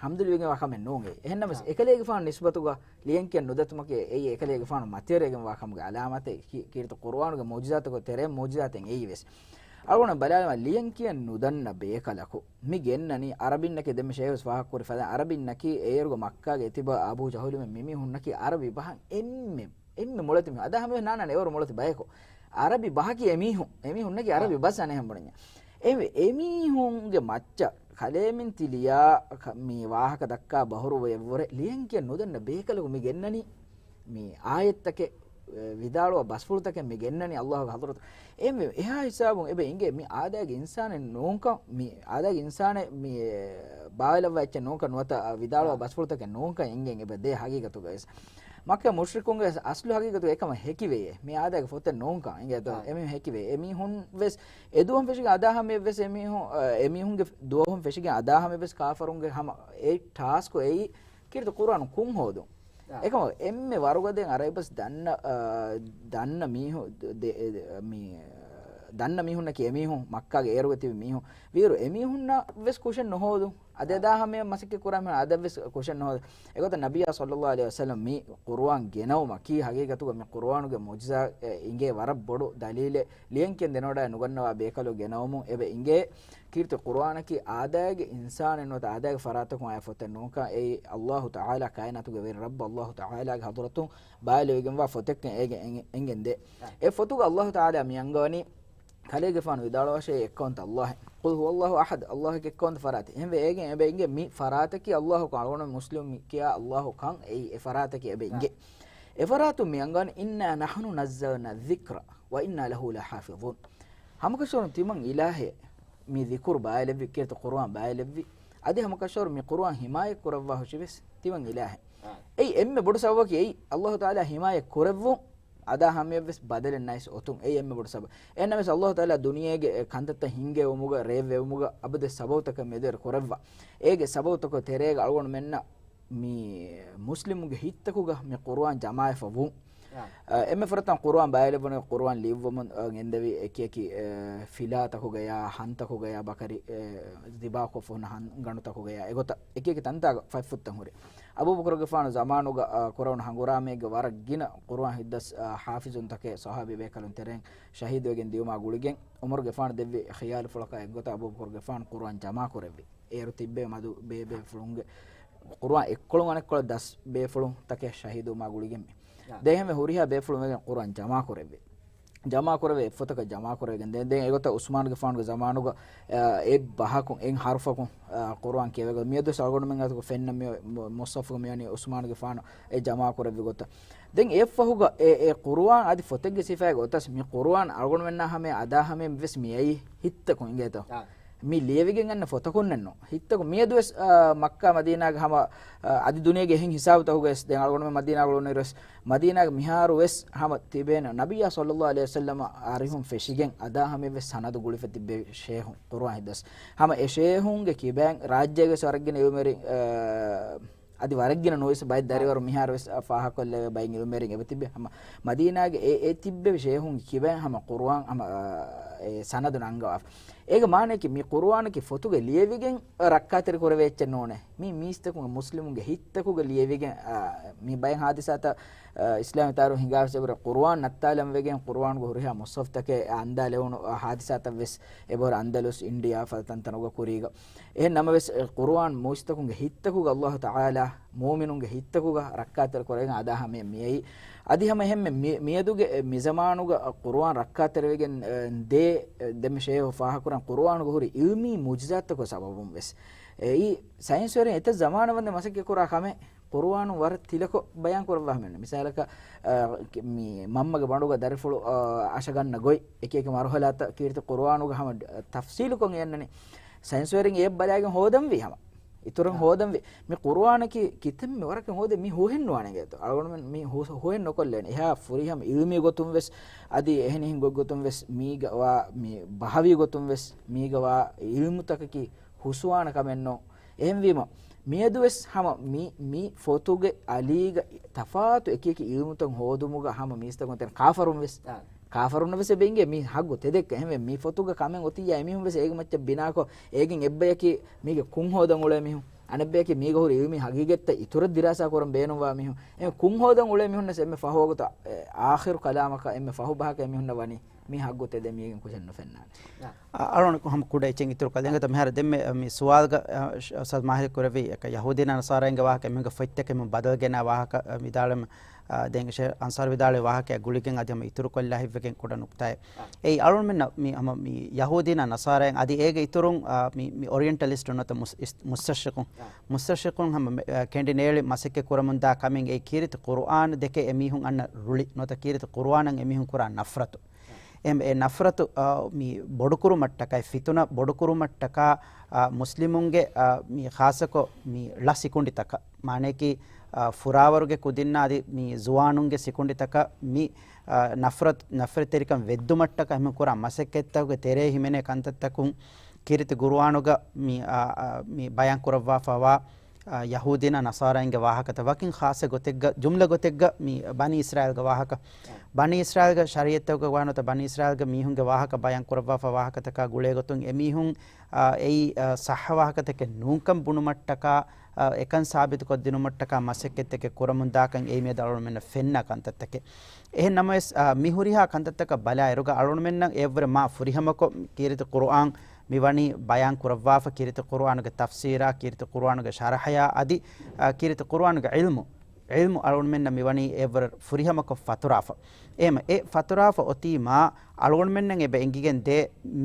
ޙަމްދު ލިބިގެންވާ ކަމެއް ނޫން އެއީ. އެހެންނަމަވެސް އާ. އެކަލޭގެފާނު ނިސްބަތުގަ ލިޔަން ކިޔަން ނުދަތުމަކީ އެއީ އެކަލޭގެފާނު މަތިވެރިވެގެންވާ ކަމުގެ ޢަލާމަތެއް. ކީ-، ކީރިތި ޤުރުއާނުގެ މުޢުޖިޒާތަކުގެ ތެރެއިން މުޢުޖިޒާތެއް އެއީ ވެސް. އަޅުގަނޑު ބަލާލަމާ، ލިޔަން ކިޔަން ނުދަންނަ ބޭކަލަކު މި ގެންނަނީ ޢަރަބިންނަކީ، ދެންމެ ޝޭޚް ވެސް ފާހަގަކުރި ފަދައިން، ޢަރަބިންނަކީ އޭރުގެ މައްކާގެ އެތިބާ އަބޫ ޖަހުލުމެން މި މީހުންނަކީ ޢަރަބި ބަހަށް އެންމެ، އެންމެ މޮޅެތި މީހުން. އަދާ ހަމަޔަށް ނާންނާނެ އެވަރު މޮޅެތި ބަޔަކު. ޢަރަބި ބަހަކީ އެމީހުން. އެމީހުންނަކީ ޢަރަބި ބަސް އަނެއްހެން ބުނަންޏާ. އެ، އެމީހުންގެ މައްޗަށް ކަލޭމެން ތި ލިޔާ ކަ-، މި ވާހަކަ ދައްކާ ބަހުރުވެއްވުރެ ލިޔަން ކިޔަން ނުދަންނަ ބޭކަލަކު މި ގެންނަނީ މި އާޔަތްތަކެއް، އެ، ވިދާޅުވާ ބަސްފުޅުތަކެއް މި ގެންނަނީ ﷲގެ ޙަޟްރަތު. އެހެންވެ، އެހާ ހިސާބުން އެބަ އިނގޭ މި އާދައިގެ އިންސާނެއް ނޫންކަން، މި އާދައިގެ އިންސާނެއް މި، އެ، ބާވެލައްވާ އެއްޗެއް ނޫންކަން ނުވަތަ، އަ، ވިދާޅުވާ ބަސްފުޅުތަކެއް ނޫންކަން އެނގެން އެބަ ދޭ ހަގީގަތުގަ ވެސް. މައްކާ މުޝްރިކުންގެ އަސްލު ހަގީގަތުގަ އެކަމަށް ހެކިވެޔޭ. މި އާދައިގެ ފޮތެއް ނޫންކަން އިނގޭތޯ؟ އާ. އެމީހުން ހެކިވޭ. އެމީހުން ވެސް އެ ދުވަހުން ފެށިގެން އަދާ ހަމަޔަށް ވެސް އެމީހުން، އަ، އެމީހުންގެ ދުވަހުން ފެށިގެން އަދާ ހަމަޔަށް ވެސް ކާފަރުންގެ ހަމަ އެ ޓާސްކު އެއީ ކީރިތި ޤުރުއާނު ކުން ހޯދުން. އާ. އެކަމަ އެންމެ ވަރުގަދައިން އަރަބި ބަސް ދަންނަ، އާ، ދަންނަ މީހު-، ދެ-، އެ، ދެ-، މި، ދަންނަ މީހުންނަކީ އެމީހުން މައްކާގެ އޭރުގަ ތިބި މީހުން. ވީއިރު އެމީހުންނަށް ވެސް ކުށެއް ނުހޯދުން. އަދި އާ. އެދާ ހަމަޔަށް މަސައްކަތް ކުރާ މީހުން އަދަށް ވެސް ކުށެއް ނުހޯދުން. އެގޮތަށް ނަބިއްޔާ ޞައްލައްލާހު ޢަލައިހި ވަސައްލަމް މި ޤުރުއާން ގެނައުމަކީ ހަގީގަތުގަ މި ޤުރުއާނުގެ މުޢުޖިޒާ، އެ، އިނގޭ ވަރަށް ބޮޑު ދަލީލެއް. ލިޔަން ކިޔަން ދެނެވަޑައި ނުގަންނަވާ ބޭކަލު ގެނައުމުން އެބަ އިނގޭ. ކީރިތި ޤުރުއާނަކީ އާދައިގެ އިންސާނެއް ނުވަތަ އާދައިގެ ފަރާތަކުން އައި ފޮތެއް ނޫންކަން އެއީ ﷲ ތަޢާލާ ކާއިނާތުގެ ވެރި ރައްބު ﷲ ތަޢާލާގެ ޙަޟްރަތުން ބާވާލެވިގެންވާ ފޮތެއްކަން އޭގެ އެނގެ-، އެނގެންދޭ. އެ ފޮތުގަ ﷲ ތަޢާލާ މި އަންގަވަނީ ކަލޭގެފާނު ވިދާޅުވާށޭ އެއްކައުންތަ ﷲ. ޤުލް ހުވައްލާހު އަޙަދް، ﷲ އެކެއްކައުންތަ ފަރާތެއް. އެހެންވެ އޭގެން އެބަ އިނގޭ މި ފަރާތަކީ ﷲ ކަން. އަޅުގަނޑު މުސްލިމު މި ކިޔާ ﷲ ކަން އެއީ އެ ފަރާތަކީ އެބަ އިނގޭ. އެ ފަރާތުން މި އަންގާނެ، "إنا نحن نزلنا الذكر وإنا له لحافظون." ހަމަކަށަވަރުން ތިމަން އިލާހެއް މި ޛިކުރު ބާއެލެއްވި، ކީރިތި ޤުރުއާން ބާއެލެއްވި. އަދި ހަމަކަށަވަރުން މި ޤުރުއާން ހިމާޔަތް ކުރައްވާ ހުށިވެސް ތިމަން އިލާހެއް. އާ. އެއީ އެންމެ ބޮޑު ސަބަބަކީ އެއީ ﷲ ތަޢާލާ ހިމާޔަތް ކުރެއްވުން. އަދާ ހަމަޔަށްވެސް ބަދަލެއް ނައިސް އޮތުން. އެއީ އެންމެ ބޮޑު ސަބަބު. އެހެންނަމަވެސް ﷲ ތަޢާލާ ދުނިޔޭގެ ކަންތައްތައް ހިންގެވުމުގަ، ރޭއްވެވުމުގަ އަބަދު ސަބަބުތަކެއް މެދުވެރި ކުރައްވާ. އޭގެ ސަބަބުތަކުގެ ތެރޭގަ އަޅުގަނޑުމެންނަށް މި މުސްލިމުންގެ ހިތްތަކުގަ މި ޤުރުއާން ޖަމާވެފަ ވުން. އާ. އެންމެ ފުރަތަމަ ޤުރުއާން ބާއެލެވުނު، ޤުރުއާން ލިޔުއްވަމުން، އަ، ގެންދެވި އެކި އެކި، އެ، ފިލާތަކުގަޔާ، ހަންތަކުގަޔާ، ބަކަރި، އެ، ދިބާކޮށްފަ ހުންނަ ހަން ގަނޑުތަކުގަޔާ، އެގޮތަށް އެކި އެކި ތަންތާގަ ފަތްފުށްތައް ހުރި. އަބޫބަކުރުގެފާނު ޒަމާނުގަ، އަ، ކުރެވުނު ހަނގުރާމައެއްގެ ވަރަށް ގިނަ ޤުރުއާން ހިތްދަސް، އަ، ޙާފިޒުންތަކެއް ޞަޙާބީ ބޭކަލުން ތެރެއިން ޝަހީދުވެގެން ދިޔުމާ ގުޅިގެން، ޢުމަރުގެފާނު ދެއްވި ޚިޔާލުފުޅަކާ އެއްގޮތަށް އަބޫބަކުރުގެފާނު ޤުރުއާން ޖަމާކުރެއްވި. އޭރު ތިއްބެވި މަދު ބޭބޭފުޅުންގެ ޤުރުއާން އެއްކޮޅުން އަނެއްކޮޅަށް ދަސް ބޭފުޅުން ތަކެއް ޝަހީދުވުމާ ގުޅިގެން މި. ދެން ހަމަ ހުރިހާ ބޭފުޅުން ވެގެން ޤުރުއާން ޖަމާކުރެއްވި. ޖަމާކުރެވޭ އެއްފޮތަކަށް ޖަމާކުރެވިގެން ދެން، ދެން އެގޮތަށް ޢުސްމާނުގެފާނުގެ ޒަމާނުގަ، އާ، އެއް ބަހަކުން އެއް ޙަރުފަކުން، އާ، ޤުރުއާން ކިޔެވޭ ގޮތް. މިއަދުވެސް އަޅުގަނޑުމެން އަތުގަ ފެންނަ މި މު-، މުޞްޙަފުގަ މިވަނީ ޢުސްމާނުގެފާނު އެ ޖަމާކުރެއްވި ގޮތަށް. ދެން އެއަށްފަހުގަ އެ، އެ ޤުރުއާން އަދި ފޮތެއްގެ ސިފައިގަ އޮތަސް މި ޤުރުއާން އަޅުގަނޑުމެންނާ ހަމަޔަށް އަދާ ހަމަޔަށްވެސް މިއައީ ހިތްތަކުން އިނގޭތޯ. އާ. މި ލިޔެވިގެން އަންނަ ފޮތަކުންނެއްނު. ހިތްތަކުން މިއަދުވެސް، އާ، މައްކާ މަދީނާގެ ހަމަ، އާ، އަދި ދުނިޔޭގެ އެހެން ހިސާބުތަކުގަވެސް ދެން އަޅުގަނޑުމެން މަދީނާ އުޅުނުއިރުވެސް މަދީނާގެ މިހާރުވެސް ހަމަ ތިބޭނެ ނަބިއްޔާ ޞައްލައްލާހު ޢަލައިހި ވަސައްލަމަ އަރިހުން ފެށިގެން އަދާ ހަމަޔަށްވެސް ސަނަދު ގުޅިފަ ތިއްބެވި ޝޭހުން ޤުރުއާން ހިތްދަސް. ހަމަ އެ ޝޭހުންގެ ކިބައިން ރާއްޖޭގެ ވެސް ވަރަށް ގިނަ އިލްމުވެރިން، އާ، އަދި ވަރަށް ގިނަ ނުވެސް ބައެއް ދަރިވަރު މިހާރުވެސް ފާހަގަކޮށްލެވޭ ބައެއް އިލްމުވެރިން އެބަ ތިއްބެ. ހަމަ މަދީނާގެ އެ، އެ ތިއްބެވި ޝޭހުންގެ ކިބައިން ހަމަ ޤުރުއާން ހަމަ، އާ، އެ ސަނަދު ނަންގަވާފަ. އޭގެ މާނައަކީ މި ޤުރުއާނަކީ ފޮތުގަ ލިޔެވިގެން ރައްކާތެރި ކުރެވޭ އެއްޗެއް ނޫނޭ. މީ މީސްތަކުންގެ، މުސްލިމުންގެ ހިތްތަކުގަ ލިޔެވިގެން، އާ، މި ބައެއް ހާދިސާތައް، އާ، އިސްލާމީ ތާރީޚު ހިނގާވެސް އެބަހުރި ޤުރުއާން ނައްތާލަން ވެގެން ޤުރުއާނުގެ ހުރިހާ މުޞްޙަފްތަކެއް އަންދާލެވުނު، އާ، ހާދިސާތައްވެސް އެބަހުރި އަންދަލުސް، އިންޑިއާ ފަދަ ތަންތަނުގަ ކުރީގަ. އެހެން ނަމަވެސް، އެ ޤުރުއާން މީސްތަކުންގެ ހިތްތަކުގަ އައްލާހު ތަޢާލާ މުއުމިނުންގެ ހިތްތަކުގަ ރައްކާތެރި ކުރެވިގެން އަދާ ހަމަޔަށް މިއައީ. އަދި ހަމަ އެހެންމެ މި-، މިއަދުގެ އެ މިޒަމާނުގަ ޤުރުއާން ރައްކާތެރިވެގެން، އެ، ދޭ، އެ، ދެންމެ ޝޭހު ފާހަގަކުރަން ޤުރުއާނުގަ ހުރި އިލްމީ މުޢުޖިޒާތްތަކުގެ ސަބަބުން ވެސް. އެއީ ސައިންސްވެރިން އެތައް ޒަމާނަށް ވަންދެން މަސައްކަތް ކުރާ ކަމެއް. ޤުރުއާނު ވަރަށް ތިލަކޮށް ބަޔާން ކުރައްވާ ހަމަ މިސާލަކަށް، އަ، މި މަންމަގެ ބަނޑުގަ ދަރިފުޅު، އަ، އަށަގަންނަ ގޮތް އެކި އެކި މަރުހަލާތައް ކީރިތި ޤުރުއާނުގަ ހަމަ ތަފްސީލުކޮށް އެންނަނީ. ސައިންސްވެރިން އެ ބަލައިގެން ހޯދަންވީ ހަމަ. އިތުރަށް ހޯދަންވީ. މި ޤުރުއާނަކީ ކިތަންމެ ވަރަކަށް ހޯދޭ މީ ހުހެއް ނުވާނެ އިނގޭތޯ. އަޅުގަނޑުމެން މީ ހު-، ހުހެއް ނުކޮށްލޭނެ. އެހާ ފުރިހަމަ އިލްމީ ގޮތުން ވެސް، އަދި އެހެނިހެން ގޮތްގޮތުން ވެސް މީގަ ވާ، މި ބަހަވީ ގޮތުން ވެސް މީގަ ވާ އިލްމުތަކަކީ ހުސުވާނެ ކަމެއްނޫން. އެހެންވީމަ، މިއަދުވެސް ހަމަ މި، މި ފޮތުގެ އަލީގަ ތަފާތު އެކި އެކި އިލްމުތައް ހޯދުމުގަ ހަމަ މީސްތަކުން ތެރެ ކާފަރުން ވެސް، އާ. ކާފަރުން ވެސް އެބަ އިނގޭ މި ހައްގު ތެދެއްކަ. އެހެންވެ، މި ފޮތުގަ ކަމެއް އޮތިއްޔާ އެމީހުން ވެސް އޭގެ މައްޗަށް ބިނާކޮށް، އޭގެން އެއްބަޔަކީ މީގެ ކުން ހޯދަން އުޅޭ މީހުން، އަނެއްބަޔަކީ މީގަ ހުރި އިލްމީ ހަގީގަތްތައް އިތުރަށް ދިރާސާ ކުރަން ބޭނުންވާ މީހުން. އެ ކުން ހޯދަން އުޅޭ މީހުންނަސް އެންމެ ފަހު ވަގުތަށް، އެ، އާޚިރު ކަލާމަކަށް އެންމެ ފަހު ބަހަކަށް އެމީހުންނަށް ވަނީ މި ހައްގު ތެދެއް މީގެން ކުށެއް ނުފެންނާނެ. އަ-، އަޅުގަނޑު ހަމަ ކުޑަ އެއްޗެއް އިތުރު ކޮށްލަން. އެނގޭތަ މިހާރު ދެންމެ، އަ، މި ސުވާލުގަ، އަ، އުސްތާޛު މާހިރު ކުރެއްވި އެކަ ޔަހޫދީން ނަޞާރާއިންގެ ވާހަކަ އެމީހުންގެ ފޮތްތަކެއް މި ބަދަލު ގެނާ ވާހަކަ، އަ، ވިދާޅުވެމުން، އަ، ދެން ޝޭޚް އަންސާރު ވިދާޅުވި ވާހަކައާ ގުޅިގެން އަދި ހަމަ އިތުރު ކޮށްލާ ހިތްވެގެން ކުޑަ ނުކްތާއެއް. އާ. އެއީ އަޅުގަނޑުމެންނަށް މި ހަމަ މި ޔަހޫދީންނާ ނަޞާރާއިން އަދި އޭގެ އިތުރުން، އަ، މި، މި އޮރިއެންޓަލިސްޓުން ނުވަތަ މުސް-، އިސް-، މުސްތަޝްރިޤުން. އާ. މުސްތަޝްރިޤުން ހަމަ މެ-، އަ، ކެނޑިނޭޅި މަސައްކަތް ކުރަމުންދާ ކަމެއް އެއީ ކީރިތި ޤުރުއާން ދެކެ އެމީހުން އަންނަ ރުޅި ނުވަތަ ކީރިތި ޤުރުއާނަށް އެމީހުން ކުރާ ނަފްރަތު. އެ، އެ ނަފްރަތު، އަ، މި ބޮޑުކުރުމަށްޓަކާ، އެ ފިތުނަ ބޮޑުކުރުމަށްޓަކާ، އަ، މުސްލިމުންގެ، އަ، މި ޚާއްޞަކޮށް މި ޅަ ސިކުނޑިތަކަށް، މާނައަކީ، އަ، ފުރާވަރުގެ ކުދިންނާ އަދި މި ޒުވާނުންގެ ސިކުނޑިތަކަށް މި، އަ، ނަފްރަތް، ނަފްރަތްތެރިކަން ވެއްދުމަށްޓަކާ އެހެން ކުރާ މަސައްކަތްތަކުގެ ތެރޭ ހިމެނޭ ކަންތައްތަކުން ކީރިތި ޤުރުއާނުގަ މި، އަ، އަ، މި ބަޔާން ކުރައްވާފަވާ، އަ، ޔަހޫދީންނާ ނަޞާރާއިންގެ ވާހަކަތައް ވަކިން ޚާއްޞަ ގޮތެއްގަ، ޖުމްލަ ގޮތެއްގަ މި ބަނީ އިސްރާއީލްގެ ވާހަކަ. އަ. ބަނީ އިސްރާއީލްގެ ޝަރީއަތްތަކުގަ ވާނުތަ ބަނީ އިސްރާއީލްގެ މީހުންގެ ވާހަކަ ބަޔާން ކުރައްވާފަ ވާހަކަތަކާ ގުޅޭ ގޮތުން އެމީހުން، އަ، އެއީ، އަ، ޞައްޙަ ވާހަކަތަކެއް ނޫންކަން ބުނުމަށްޓަކާ، އަ، އެކަން ސާބިތުކޮށްދިނުމަށްޓަކާ މަސައްކަތްތަކެއް ކުރަމުންދާކަން އެއީ މިއަދު އަޅުގަނޑުމެންނަށް ފެންނަ ކަންތައްތަކެއް. އެހެން ނަމަވެސް، އަ، މި ހުރިހާ ކަންތައްތަކަށް ބަލާއިރުގަ އަޅުގަނޑުމެންނަށް އެއަށްވުރެ މާ ފުރިހަމަކޮށް ކީރިތި ޤުރުއާން މި ވަނީ ބަޔާން ކުރައްވާފަ، ކީރިތި ޤުރުއާނުގެ ތަފްސީރާ، ކީރިތި ޤުރުއާނުގެ ޝަރަޙަޔާ އަދި، އަ، ކީރިތި ޤުރުއާނުގެ ޢިލްމު، ޢިލްމު އަޅުގަނޑުމެންނަށް މިވަނީ އެއްވަރަށް ފުރިހަމަކޮށް ފަތުރާފަ. އެހެމަ އެ ފަތުރާފަ އޮތީމާ އަޅުގަނޑުމެންނަށް އެބަ އެނގިގެން ދޭ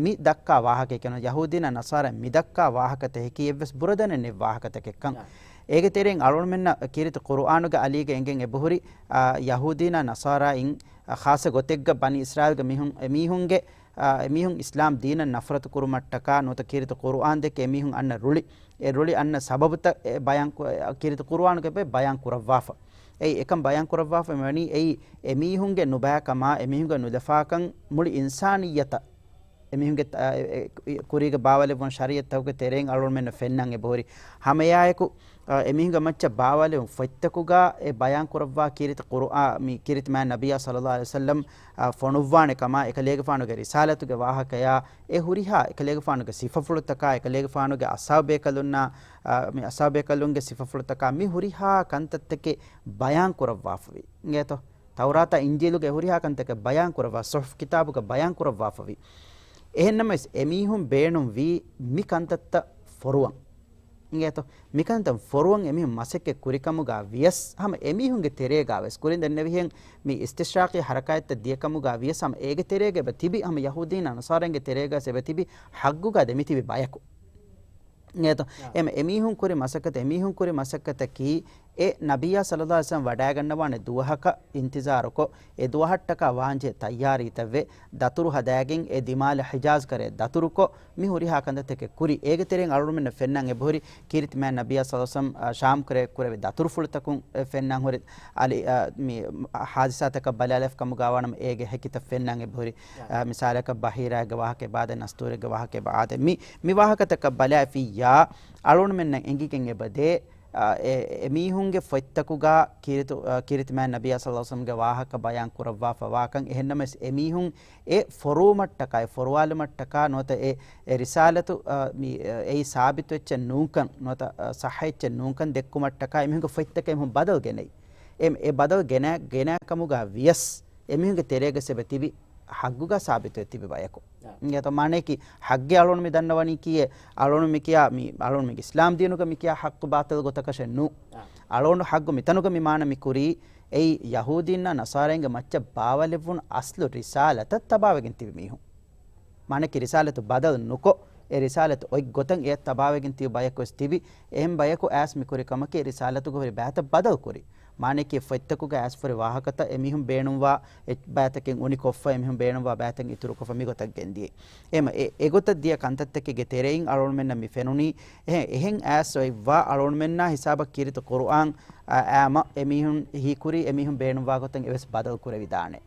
މި ދައްކާ ވާހަކައެކޭ، ޔަހޫދީންނާ ނަޞާރާ މި ދައްކާ ވާހަކަތަކަކީ އެއްވެސް ބުރަދަނެއް ނެތް ވާހަކަތަކެއްކަން. އާ. އޭގެ ތެރެއިން އަޅުގަނޑުމެންނަށް ކީރިތި ޤުރުއާނުގެ އަލީގަ އެނގެން އެބަހުރި، އާ، ޔަހޫދީންނާ ނަޞާރާއިން، އާ، ޚާއްޞަ ގޮތެއްގަ ބަނީ އިސްރާއީލްގެ މީހުން، އެމީހުންގެ، އާ، އެމީހުން އިސްލާމް ދީނަށް ނަފްރަތު ކުރުމަށްޓަކާ ނުވަތަ ކީރިތި ޤުރުއާން ދެކެ އެމީހުން އަންނަ ރުޅި، އެ ރުޅި އަންނަ ސަބަބުތައް އެ ބަޔާން ކު-، އެ ކީރިތި ޤުރުއާނުގައި ބަޔާން ކުރައްވާފަ. އެއީ އެކަން ބަޔާން ކުރައްވާފަ މިވަނީ އެއީ އެމީހުންގެ ނުބައިކަމާ، އެމީހުންގެ ނުލަފާކަން މުޅި އިންސާނިއްޔަތަށް، އެމީހުންގެ ތަ-، އެ، އެ، ކުރީގަ ބާވަލެއްވުނު ޝަރީއަތްތަކުގެ ތެރެއިން އަޅުގަނޑުމެންނަށް ފެންނަން އެބަހުރި. ހަމައެއާއެކު، އަ، އެމީހުންގެ މައްޗަށް ބާވަލެވުނު ފޮތްތަކުގަ އެ ބަޔާން ކުރައްވާ ކީރިތި ޤުރުއާ-، މި ކީރިތި މާތް ނަބިއްޔާ ޞައްލައްލާހު ޢަލައިހި ވަސައްލަމް، އަ، ފޮނުއްވާނެ ކަމާ، އެކަލޭގެފާނުގެ ރިސާލަތުގެ ވާހަކަޔާ، އެ ހުރިހާ އެކަލޭގެފާނުގެ ސިފަފުޅުތަކާ، އެކަލޭގެފާނުގެ އަޞްޙާބޭކަލުންނާ، އަ، މި އަޞްޙާބޭކަލުންގެ ސިފަފުޅުތަކާ، މި ހުރިހާ ކަންތައްތަކެއް ބަޔާން ކުރައްވާފަވި. އިނގޭތޯ؟ ތައުރާތާ އިންޖީލުގެ ހުރިހާ ކަންތަކެއް ބަޔާން ކުރައްވާ، ޞުޙުފު ކިތާބުގަ ބަޔާން ކުރައްވާފަވި. އެހެންނަމަވެސް، އެމީހުން ބޭނުންވީ މި ކަންތައްތައް ފޮރުވަން. އިނގޭތޯ؟ މިކަންތައް ފޮރުވަން އެމީހުން މަސައްކަތް ކުރިކަމުގަ ވިޔަސް، ހަމަ އެމީހުންގެ ތެރޭގަ ވެސް، ކުރިން ދެންނެވިހެން މި އިސްތިޝްރާޤީ ހަރަކާތްތައް ދިޔަކަމުގަ ވިޔަސް، ހަމަ އޭގެ ތެރޭގަ އެބަ ތިބި، ހަމަ ޔަހޫދީންނާ ނަޞާރާއިންގެ ތެރޭގަ ވެސް އެބަ ތިބި، ޙައްޤުގަ ދެމިތިބި ބަޔަކު. އިނގޭތޯ؟ އާ. އެމަ އެމީހުން ކުރި މަސައްކަތަށް، އެމީހުން ކުރި މަސައްކަތަކީ، އެ ނަބިއްޔާ ޞައްލައްލާހު ޢަލައިހި ވަސައްލަމް ވަޑައިގަންނަވާނެ ދުވަހަކަށް އިންތިޒާރުކޮށް، އެ ދުވަހަށްޓަކާ ވާންޖެހޭ ތައްޔާރީތައްވެ، ދަތުރު ހަދާގެން އެ ދިމާލަށް ޙިޖާޒް ކަރައި ދަތުރުކޮށް، މި ހުރިހާ ކަންތައްތަކެއް ކުރި. އޭގެ ތެރެއިން އަޅުގަނޑުމެންނަށް ފެންނަން އެބަހުރި، ކީރިތި މާތް ނަބިއްޔާ ޞައްލައްލާހު ޢަލައިހި ވަސައްލަމް، އާ، ޝާމް ކުރެ، ކުރެވި ދަތުރުފުޅުތަކުން، އެ، ފެންނަން ހުރި، އަލި، އާ، މި ޙާދިސާތަކަށް ބަލާލަފި ކަމުގަ ވާނަމަ އޭގެ ހެކިތައް ފެންނަން އެބަހުރި. އާ، މިސާލަކަށް ބަހީރާގެ ވާހަކަ އެބަ އާދޭ، ނަސްތޫރެއްގެ ވާހަކަ އެބަ އާދޭ. މި، މި ވާހަކަތަކަށް ބަލާފިއްޔާ، އަޅުގަނޑުމެންނަށް އެނގިގެން އެބަދޭ، އާ، އެ، އެމީހުންގެ ފޮތްތަކުގަ ކީރިތު-، އާ، ކީރިތި މާތް ނަބިއްޔާ ޞައްލައްލާހު ޢަލައިހި ވަސައްލަމްގެ ވާހަކަ ބަޔާން ކުރައްވާފަވާކަން، އެހެންނަމަވެސް އެމީހުން އެ ފޮރުވުމަށްޓަކާ، އެ ފޮރުވާލުމަށްޓަކާ ނުވަތަ އެ، އެ ރިސާލަތު، އާ، މި، އެ، އެއީ ސާބިތު އެއްޗެއް ނޫންކަން ނުވަތަ، އާ، ޞައްޙަ އެއްޗެއް ނޫންކަން ދެއްކުމަށްޓަކާ އެމީހުންގެ ފޮތްތަކަށް އެމީހުން ބަދަލު ގެނައީ. އެ، އެ ބަދަލު ގެނަ-، ގެނައި ކަމުގަ ވިޔަސް އެމީހުންގެ ތެރޭގަ ވެސް އެބަ ތިބި ޙައްޤުގަ ސާބިތުވެ ތިބި ބަޔަކު. އާ. އިނގޭތޯ؟ މާނައަކީ ޙައްޤެއް އަޅުގަނޑު މި ދަންނަވަނީކީ އެ އަޅުގަނޑު މި ކިޔާ މި އަޅުގަނޑު މި އިސްލާމް ދީނުގަ މި ކިޔާ ޙައްޤު ބާޠިލް ގޮތަކަށެއް ނޫ. އާ. އަޅުގަނޑު ޙައްޤު މިތަނުގަ މި މާނަ މި ކުރީ، އެއީ ޔަހޫދީންނާ ނަޞާރާއިންގެ މައްޗަށް ބާވަލެއްވުނު އަސްލު ރިސާލަތަށް ތަބާވެގެން ތިބި މީހުން. މާނައަކީ ރިސާލަތު ބަދަލު ނުކޮށް، އެ ރިސާލަތު އޮތް ގޮތަށް އެއަށް ތަބާވެގެން ތިބި ބަޔަކު ވެސް ތިބި. އެހެން ބަޔަކު އައިސް މި ކުރި ކަމަކީ ރިސާލަތުގަ ހުރި ބައިތައް ބަދަލު ކުރި. މާނައަކީ ފޮތްތަކުގަ އައިސް ފުރި ވާހަކަތައް އެމީހުން ބޭނުންވާ އެއް ބައިތަކެއް އުނިކޮށްފަ، އެމީހުން ބޭނުންވާ ބައިތައް އިތުރުކޮށްފަ މިގޮތަށް ގެންދިޔަ. އެހެމަ އެ، އެގޮތަށް ދިޔަ ކަންތައްތަކެއްގެ ތެރެއިން އަޅުގަނޑުމެންނަށް މި ފެނުނީ. އެހެން، އެހެން އައިސް އޮތްވާ އަޅުގަނޑުމެންނާ ހިސާބަށް ކީރިތި ޤުރުއާން، އާ، އާމަ އެމީހުން ހީކުރީ އެމީހުން ބޭނުންވާ ގޮތަށް އެވެސް ބަދަލު ކުރެވިދާނެ.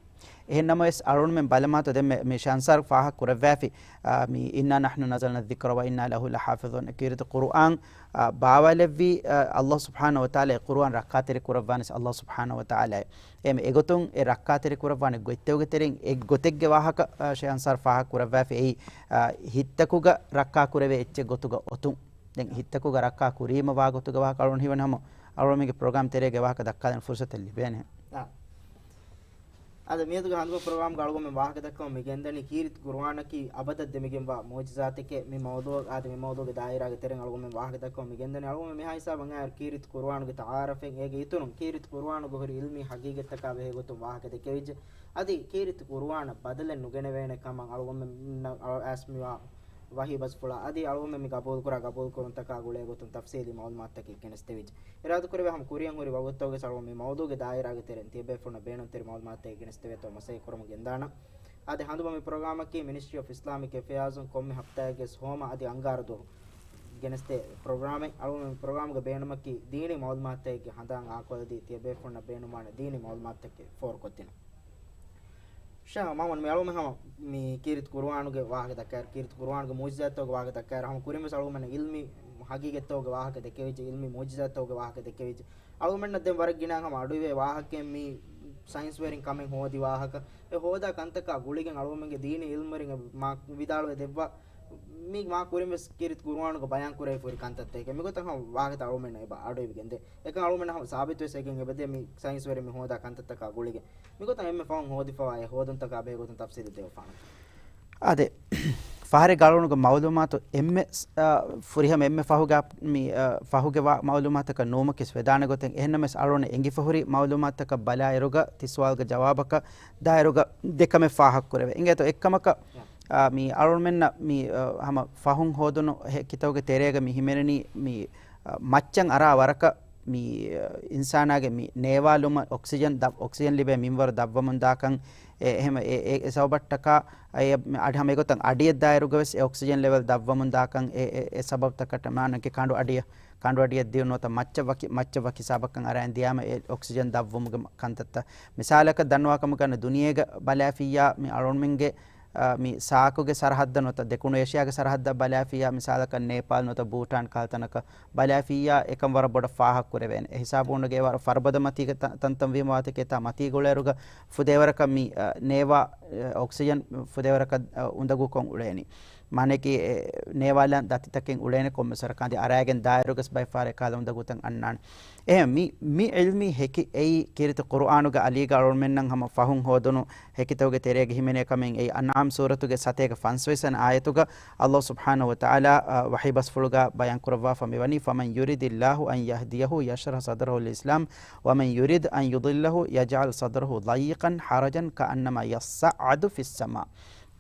އެހެން ނަމަވެސް، އަޅުގަނޑުމެން ބަލަމާތޯ ދެންމެ މި ޝޭޚް އަންސާރު ފާހަގަ ކުރައްވާފި، އާ، މި "إنا نحن نزلنا الذكر وإنا له لحافظون" ކީރިތި ޤުރުއާން، އާ، ބާވައިލެއްވީ، އާ، ﷲ ސުބްޙާނަހޫ ވަތަޢާލާ އެ ޤުރުއާން ރައްކާތެރި ކުރައްވާނެ ﷲ ސުބްޙާނަހޫ ވަތަޢާލާ. އެމެ އެގޮތުން އެ ރައްކާތެރި ކުރައްވާނެ ގޮތްތެއްގެ ތެރެއިން އެއް ގޮތެއްގެ ވާހަކަ، އާ، ޝޭޚް އަންސާރު ފާހަގަ ކުރައްވާފި އެއީ، އާ، ހިތްތަކުގަ ރައްކާ ކުރެވޭ އެއްޗެއް ގޮތުގަ އޮތުން. ދެން ހިތްތަކުގަ ރައްކާ ކުރީމަ ވާ ގޮތުގެ ވާހަކަ އަޅުގަނޑު ހީވަނީ ހަމަ އަޅުގަނޑުމެންގެ ޕްރޮގްރާމް ތެރޭގެ ވާހަކަ ދައްކާލަން ފުރުޞަތެއް ލިބޭނެ. އާ. އާދެ، މިއަދުގެ ހަނދުމަ ޕްރޮގްރާމްގަ އަޅުގަނޑުމެން ވާހަކަ ދައްކަމުން މި ގެންދަނީ ކީރިތި ޤުރުއާނަކީ އަބަދަށް ދެމިގެންވާ މުޢުޖިޒާތެކޭ. މި މައުޟޫޢަށް، އާދެ، މި މައުޟޫޢުގެ ދާއިރާގެ ތެރެއިން އަޅުގަނޑުމެން ވާހަކަ ދައްކަމުން މި ގެންދަނީ. އަޅުގަނޑުމެން މިހާ ހިސާބަށް އައި ކީރިތި ޤުރުއާނުގެ ތަޢާރަފެއް، އޭގެ އިތުރުން ކީރިތި ޤުރުއާނުގަ ހުރި ޢިލްމީ ޙަޤީޤަތްތަކާ ބެހޭ ގޮތުން ވާހަކަ ދެކެވިއްޖެ. އަދި ކީރިތި ޤުރުއާނަށް ބަދަލެއް ނުގެނެވޭނެ ކަމަށް އަޅުގަނޑުމެންނަށް އަޅު-، އައިސް މިވާ ވަޙީ ބަސްފުޅާ އަދި އަޅުގަނޑުމެން މި ގަބޫލުކުރާ ގަބޫލުކުރުންތަކާ ގުޅޭ ގޮތުން ތަފްޞީލީ މަޢުލޫމާތުތަކެއް ގެނެސްދެވިއްޖެ. އިރާދަކުރެވޭ ހަމަ ކުރިއަށް ހުރި ވަގުތުތަކުގަސް އަޅުގަނޑު މި މައުޟޫޢުގެ ދާއިރާގެ ތެރެއިން ތިޔަބޭފުޅުންނަށް ބޭނުންތެރި މަޢުލޫމާތުތަކެއް ގެނެސްދެވޭތޯ މަސައްކަތް ކުރަމުން ގެންދާނަން. އާދެ، ހަނދުމަ މި ޕްރޮގްރާމަކީ މިނިސްޓްރީ އޮފް އިސްލާމިކް އެފެއާޒުން ކޮންމެ ހަފްތާއެއްގެ ހޯމަ އަދި އަންގާރަ ދުވަހު ގެނެސްދޭ ޕްރޮގްރާމެއް. އަޅުގަނޑު މި ޕްރޮގްރާމްގެ ބޭނުމަކީ ދީނީ މަޢުލޫމާތުތަކެއްގެ ހަނދާން އާކޮށްލަދީ ތިޔަބޭފުޅުންނަށް ބޭނުންވާނެ ދީނީ މަޢުލޫމާތުތަކެއް ފޯރުކޮށްދިނުން. ޝޭޚް މައުމޫން، މި އަޅުގަނޑުމެން ހަމަ މި ކީރިތި ޤުރުއާނުގެ ވާހަކަ ދައްކާއިރު، ކީރިތި ޤުރުއާނުގެ މުޢުޖިޒާތްތަކުގެ ވާހަކަ ދައްކާއިރު، ހަމަ ކުރިން ވެސް އަޅުގަނޑުމެންނަށް ޢިލްމީ ޙަޤީޤަތްތަކުގެ ވާހަކަ ދެކެވިއްޖެ، ޢިލްމީ މުޢުޖިޒާތްތަކުގެ ވާހަކަ ދެކެވިއްޖެ. އަޅުގަނޑުމެންނަށް ދެން ވަރަށް ގިނަ ހަމަ އަޑުއިވޭ ވާހަކައެއް މި ސައިންސްވެރިން ކަމެއް ހޯދި ވާހަކަ. އެ ހޯދާ ކަންތަކާ ގުޅިގެން އަޅުގަނޑުމެންގެ ދީނީ ޢިލްމުވެރިން އެ މާ ވިދާޅުވެ ދެއްވާ، މީ މާ ކުރިން ވެސް ކީރިތި ޤުރުއާނުގަ ބަޔާން ކުރެވިފަ ހުރި ކަންތައްތަކެކޭ. މިގޮތަށް ހަމަ ވާހަކަތައް އަޅުގަނޑުމެންނަށް އެބަ އަޑުއިވިގެންދޭ. އެކަން އަޅުގަނޑުމެންނަށް ހަމަ ސާބިތުވެސް ވެގެން އެބަދޭ މި ސައިންސްވެރިން މި ހޯދާ ކަންތައްތަކާ ގުޅިގެން. މިގޮތަށް އެންމެ ފަހުން ހޯދިފަވާ އެ ހޯދުންތަކާ ބެހޭގޮތުން ތަފްޞީލު ދެވިފާނަން. އާދެ، ފަހަރެއްގަ އަޅުގަނޑުގެ މައުލޫމާތު އެންމެ، އާ، ފުރިހަމަ އެންމެ ފަހުގެ، މި، އާ، ފަހުގެ ވާ މައުލޫމާތަކަށް ނުވުމަކީސް ވެދާނެ ގޮތެއް. އެހެންނަމަވެސް އަޅުގަނޑަށް އެނގިފަ ހުރި މައުލޫމާތަކަށް ބަލާއިރުގަ ތި ސުވާލުގެ ޖަވާބަކަށް ދާއިރުގަ ދެކަމެއް ފާހަގަކުރެވޭ. އިނގޭތޯ އެއްކަމަކަށް، އާ، މި އަޅުގަނޑުމެންނަށް މި، އާ، ހަމަ ފަހުން ހޯދުނު ހެކިތަކުގެ ތެރޭގަ މި ހިމެނެނީ މި، އާ، މައްޗަށް އަރާ ވަރަކަށް މި، އާ، އިންސާނާގެ މި ނޭވާލުމަށް އޮކްސިޖަން ދަ-، އޮކްސިޖަން ލިބޭ މިންވަރު ދަށްވަމުން ދާކަން، އެ، އެހެމަ އެ، އެ، އެ ސަބަބަށްޓަކާ އެ، އަޑި ހަމަ އެގޮތަށް އަޑިއަށް ދާއިރުގަވެސް އެ އޮކްސިޖަން ލެވެލް ދަށްވަމުން ދާކަން އެ، އެ، އެ ސަބަބުތަކަށް މާނައަކީ ކަނޑު އަޑިއަށް، ކަނޑު އަޑިއަށް ދިޔުން ނުވަތަ މައްޗަށް ވަކި، މައްޗަށް ވަކި ހިސާބަކަށް އަރައިން ދިޔާމަ އެ އޮކްސިޖަން ދަށްވުމުގެ ކަންތައްތައް. މިސާލަކަށް ދަންނަވާކަމުގަ ދުނިޔޭގަ ބަލާފިއްޔާ މި އަޅުގަނޑުމެންގެ، އާ، މި ސާކުގެ ސަރަހައްދަށް ނުވަތަ ދެކުނު އޭޝިޔާގެ ސަރަހައްދަށް ބަލާފިއްޔާ މިސާލަކަށް ނޭޕާލް ނުވަތަ ބޫޓާން ކަހަލަ ތަނަކަށް ބަލާފިއްޔާ އެކަން ވަރަށް ބޮޑަށް ފާހަގަކުރެވޭނެ. އެ ހިސާބުން އޭގެ ވަރަށް ފަރުބަދަ މަތީގަ ތަ-، ތަންތަން ވީމަ ވާތަކޭ ތާ މަތީ ގުޅޭއިރުގަ ފުދޭވަރަކަށް މި، އަ، ނޭވާ، އަ، އޮކްސިޖަން ފުދޭވަރަކަށް، އަ، އުނދަގޫކޮށް އުޅޭނީ. މާނައަކީ، އެ، ނޭވާލަން ދަތިތަކެއް އުޅޭނެ ކޮންމެސް ވަރަކަށް އަދި އަރާގެން ދާއިރުގަސް ބައެއް ފަހަރަށް އެކަހަލަ އުނދަގޫތައް އަންނާނެ. އެހެން މި، މި އިލްމީ ހެކި އެއީ ކީރިތި ޤުރުއާނުގެ އަލީގަ އަޅުގަނޑުމެންނަށް ހަމަ ފަހުން ހޯދުނު ހެކިތަކުގެ ތެރޭގަ ހިމެނޭ ކަމެއް އެއީ އަންޢާމް ސޫރަތުގެ ސަތޭކަ ފަންސަވީސް ވަނަ އާޔަތުގަ ﷲ ސުބްޙާނަހޫ ވަތަޢާލާ، އަ، ވަޙީ ބަސްފުޅުގަ ބަޔާން ކުރައްވާފަ މިވަނީ، فَمَنْ يُرِدِ اللَّهُ أَنْ يَهْدِيَهُ يَشْرَحْ صَدْرَهُ لِلْإِسْلَامِ وَمَنْ يُرِدْ أَنْ يُضِلَّهُ يَجْعَلْ صَدْرَهُ ضَيِّقًا حَرَجًا كَأَنَّمَا يَصَّعَّدُ فِي السَّمَاءِ.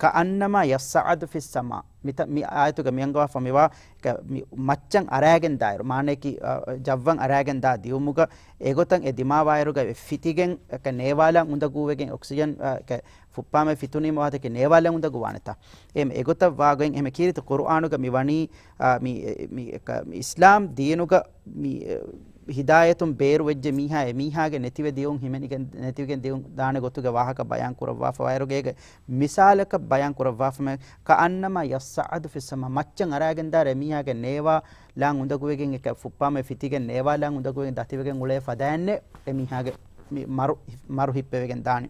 كَأَنَّمَا يَصَّعَّدُ فِي السَّمَاءِ. މިތަ-، މި އާޔަތުގަ މި އަންގަވާފަ މިވާ މި މައްޗަށް އަރާގެން ދާއިރު، މާނައަކީ، އަ، ޖައްވަށް އަރާގެން ދާ ދިޔުމުގަ އެގޮތަށް އެ ދިމާވާއިރުގަ އެ ފިތިގެން އެކަ ނޭވާލަށް އުނދަގޫވެގެން އޮކްސިޖަން، އަ، އެކަ ފުއްޕާމެ ފިތުނީމަ ވާތަކެ ނޭވާލަށް އުނދަގޫވާނެތާ. އެ އެގޮތަށް ވާގޮތް އެހެމެ ކީރިތި ޤުރުއާނުގަ މި ވަނީ، އަ، މި، މި، އެކަ، މި އިސްލާމް ދީނުގަ މި، އެ، ހިދާޔަތުން ބޭރުވެއްޖެ މީހާ އެ މީހާގެ ނެތިވެ ދިޔުން ހިމެނިގެން، ނެތިވެގެން ދިޔުން ދާނެ ގޮތުގެ ވާހަކަ ބަޔާން ކުރައްވާފަ ވާއިރުގަ އޭގެ މިސާލަކަށް ބަޔާން ކުރައްވާފަ މެ، كَأَنَّمَا يَصَّعَّدُ فِي السَّمَاءِ. މައްޗަށް އަރާގެން ދާއިރު އެ މީހާގެ ނޭވާ ލާން އުނދަގޫވެގެން އެކަ ފުއްޕާމެ ފިތިގެން ނޭވާލާން އުނދަގޫވެގެން ދަތިވެގެން އުޅޭ ފަދައިންނޭ އެ މީހާގެ މި މަރު، މަރު ހިއްޕެވެގެން ދާނީ.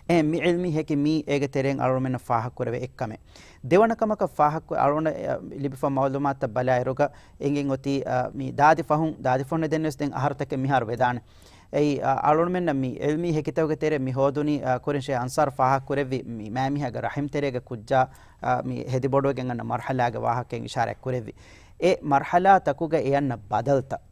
އެ މި އިލްމީ ހެކި މީ އޭގެ ތެރެއިން އަޅުގަނޑުމެންނަށް ފާހަގަކުރެވޭ އެއްކަމެއް. ދެވަނަ ކަމަކަށް ފާހަގަކު އަޅުގަނޑަށް، އެ، ލިބިފަ މައުލޫމާތަށް ބަލާއިރުގަ އެނގެން އޮތީ، އަ، މި ދާދި ފަހުން، ދާދި ފަހުން ދެންވެސް ދެން އަހަރުތަކެއް މިހާރު ވެދާނެ. އެއީ، އަ، އަޅުގަނޑުމެންނަށް މި އިލްމީ ހެކިތަކުގެ ތެރެ މި ހޯދުނީ، އަ، ކުރިން ޝޭހް އަންސާރު ފާހަގަކުރެއްވި މި މައިމީހާގެ ރަޙިމް ތެރޭގެ ކުއްޖާ، އަ، މި ހެދިބޮޑުވެގެން އަންނަ މަރްޙަލާގެ ވާހަކައިން އިޝާރާތް ކުރެއްވި. އެ މަރްޙަލާ ތަކުގަ އެ އަންނަ ބަދަލުތައް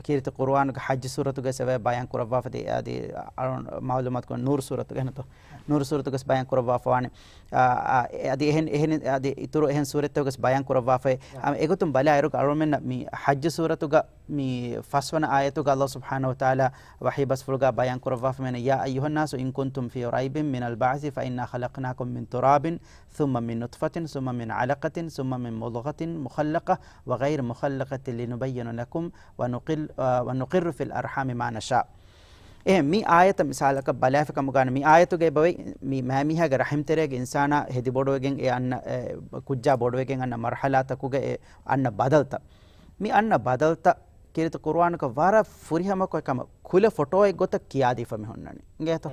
ކީރިތި ޤުރުއާނުގެ ޙައްޖު ސޫރަތުގައި ސެވޭ ބަޔާން ކުރައްވާފަ ދޭ، އަދި އަޅުން މައުލޫމާތު ކުރަން ނޫރު ސޫރަތުގައި ނުތޯ؟ ނޫރު ސޫރަތުގަސް ބަޔާން ކުރައްވާފަ ވާނެ. އާ، އާ، އެ، އަދި އެހެން، އެހެން، އަދި އިތުރު އެހެން ސޫރަތްތަކުގަސް ބަޔާން ކުރައްވާފައި. އާ، އެގޮތުން ބަލާއިރުގަ އަޅުމެންނަށް މި ޙައްޖު ސޫރަތުގަ މި ފަސްވަނަ އާޔަތުގަ ﷲ ސުބްޙާނަހޫ ވަތަޢާލާ ވަޙީ ބަސްފުޅުގަ ބަޔާން ކުރައްވާފަ މިނަ، يَا أَيُّهَا النَّاسُ إِن كُنتُمْ فِي رَيْبٍ مِنَ الْبَعْثِ فَإِنَّا خَلَقْنَاكُم مِّن تُرَابٍ ثُمَّ مِّن نُّطْفَةٍ ثُمَّ مِنْ عَلَقَةٍ ثُمَّ مِنْ مُضْغَةٍ مُخَلَّقَةٍ وَغَيْرِ مُخَلَّقَةٍ لِنُبَيِّنَ لَكُمْ وَنُقِرُّ، އާ، وَنُقِرُّ فِي الْأَرْحَامِ مَا نَشَاءُ. އެހެން މި އާޔަތަށް މިސާލަކަށް ބަލާފި ކަމުގަ ވާނެ، މި އާޔަތުގައި ބަވައި މި މައިމީހާގެ ރަޙިމް ތެރޭގެ އިންސާނާ ހެދިބޮޑުވެގެން އެ އަންނަ، އެ، ކުއްޖާ ބޮޑުވެގެން އަންނަ މަރްޙަލާތަކުގަ އެ އަންނަ ބަދަލުތައް. މި އަންނަ ބަދަލުތައް ކީރިތި ޤުރުއާނުގަ ވަރަށް ފުރިހަމަކޮށް ކަމަށް ކުލަ ފޮޓޯއެއް ގޮތަށް ކިޔާދީފަ މި ހުންނަނީ. އިނގޭތޯ؟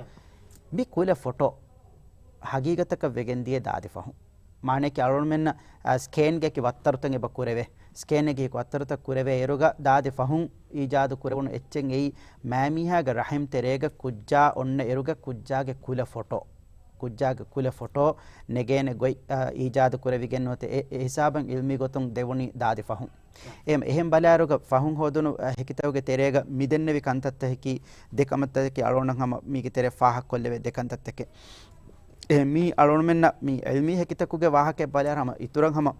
މި ކުލަ ފޮޓޯ ހަގީގަތަކަށް ވެގެން ދިޔަ ދާދި ފަހުން. މާނައަކީ އަޅުގަނޑުމެންނަށް، އާ، ސްކޭންގެ އެކި ވައްތަރުތައް އެބަ ކުރެވޭ. ސްކޭންގެ އެކި ވައްތަރުތައް ކުރެވޭ އިރުގަ ދާދި ފަހުން އީޖާދު ކުރެވުނު އެއްޗެއް އެއީ މައިމީހާގެ ރަޙިމް ތެރޭގަ ކުއްޖާ އޮންނަ އިރުގަ ކުއްޖާގެ ކުލަ ފޮޓޯ. ކުއްޖާގެ ކުލަ ފޮޓޯ ނެގޭނެ ގޮތް، އާ، އީޖާދު ކުރެވިގެން ނުވަތަ އެ، އެ ހިސާބަށް އިލްމީ ގޮތުން ދެވުނީ ދާދި ފަހުން. އެހެން، އެހެން ބަލާއިރުގަ ފަހުން ހޯދުނު، އަ، ހެކިތަކުގެ ތެރޭގަ މި ދެންނެވި ކަންތައްތަކަކީ ދެ ކަމަށްތަކަކީ އަޅުގަނޑަށް ހަމަ މީގެ ތެރޭ ފާހަގަކޮށްލެވޭ ދެ ކަންތައްތަކެއް. އެ، މީ އަޅުގަނޑުމެންނަށް މި އިލްމީ ހެކިތަކުގެ ވާހަކައެއް ބަލާއިރު ހަމަ އިތުރަށް ހަމަ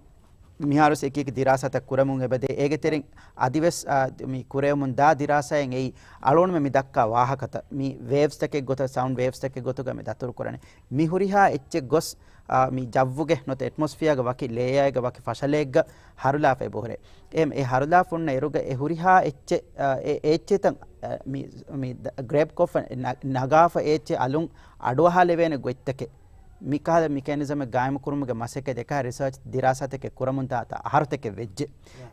މިހާރު އެކި އެކި ދިރާސާތައް ކުރަމުން އެބަދޭ. އޭގެ ތެރެއިން އަދިވެސް، އާ، މި ކުރެވެމުން ދާ ދިރާސާއިން އެއީ އަޅުގަނޑުމެން މި ދައްކާ ވާހަކަތައް މި ވޭވްސްތަކެއް ގޮތަށް، ސައުންޑް ވޭވްސްތަކެއް ގޮތުގަ މި ދަތުރު ކުރަނީ. މި ހުރިހާ އެއްޗެއް ގޮސް، އާ، މި ޖައްވުގެ ނުވަތަ އެޓްމޮސްފިއާގެ ވަކި ލޭޔާއެއްގަ ވަކި ފަށަލައެއްގަ ހަރުލާފަ އެބަހުރޭ. އެހެން އެ ހަރުލާފަ އޮންނަ އިރުގަ އެ ހުރިހާ އެއްޗެއް، އާ، އެ، އެ އެއްޗެތައް، އާ، މި، މި ދަ-، ގްރޭބް ކޮށްފަ ނަ-، ނަގާފަ އެ އެއްޗެއް އަލުން އަޑުއަހާލެވޭނެ ގޮތްތަކެއް. މިކަހަލަ މިކޭނިޒަމެއް ގާއިމުކުރުމުގެ މަސައްކަތް ދެކާ ރިސާޗް ދިރާސާތަކެއް ކުރަމުން ދާތާ އަހަރުތަކެއް ވެއްޖެ.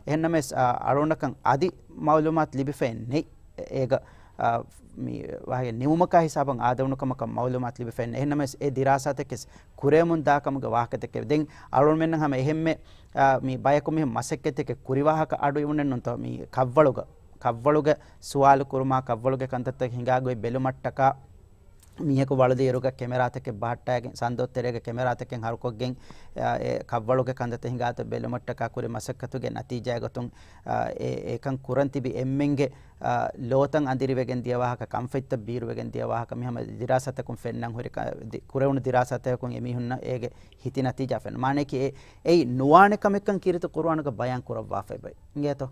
އެހެންނަމަވެސް، އާ، އަޅުގަނޑަކަށް އަދި މައުލޫމާތު ލިބިފައެއް ނެތް. އޭގަ، އާ، މި ވާހަކަ ނިމުމަކާ ހިސާބަށް އާދެވުނު ކަމަކަށް މައުލޫމާތު ލިބިފައެއް ނެތް. އެހެންނަމަވެސް އެ ދިރާސާތަކެސް ކުރެވެމުން ދާ ކަމުގެ ވާހަކަތަކެއް. ދެން އަޅުގަނޑުމެންނަށް ހަމަ އެހެންމެ، އާ، މި ބަޔަކު މިހެން މަސައްކަތްތަކެއް ކުރި ވާހަކަ އަޑު އިވުނެއް ނޫންތޯ މި ކަށްވަޅުގަ، ކަށްވަޅުގެ ސުވާލު ކުރުމާ، ކަށްވަޅުގެ ކަންތައްތައް ހިނގާ ގޮތް ބެލުމަށްޓަކާ، މީހަކު ވަޅުލި އިރުގަ ކެމެރާތަކެއް ބަހައްޓާގެން، ސަނދޯ ތެރޭގަ ކެމެރާތަކެއް ހަރުކޮށްގެން، އާ، އެ ކަށްވަޅުގެ ކަންތައްތައް ހިނގާތަ ބެލުމަށްޓަކާ ކުރި މަސައްކަތުގެ ނަތީޖާގޮތުން، އާ، އެ، އެކަން ކުރަން ތިބި އެންމެންގެ، އާ، ލޯތައް އަނދިރިވެގެން ދިޔަ ވާހަކަ، ކަންފަތްތައް ބީރުވެގެން ދިޔަ ވާހަކަ، މި ހަމަ ދިރާސާތަކުން ފެންނަން ހުރި ކަ-، ދި-، ކުރެވުނު ދިރާސާތަކުން އެމީހުންނަށް އޭގެ ހިތި ނަތީޖާ ފެންނަ. މާނައަކީ އެ، އެއީ ނުވާނެ ކަމެއްކަން ކީރިތި ޤުރުއާނުގަ ބަޔާން ކުރައްވާފައި ބައި. އިނގޭތޯ؟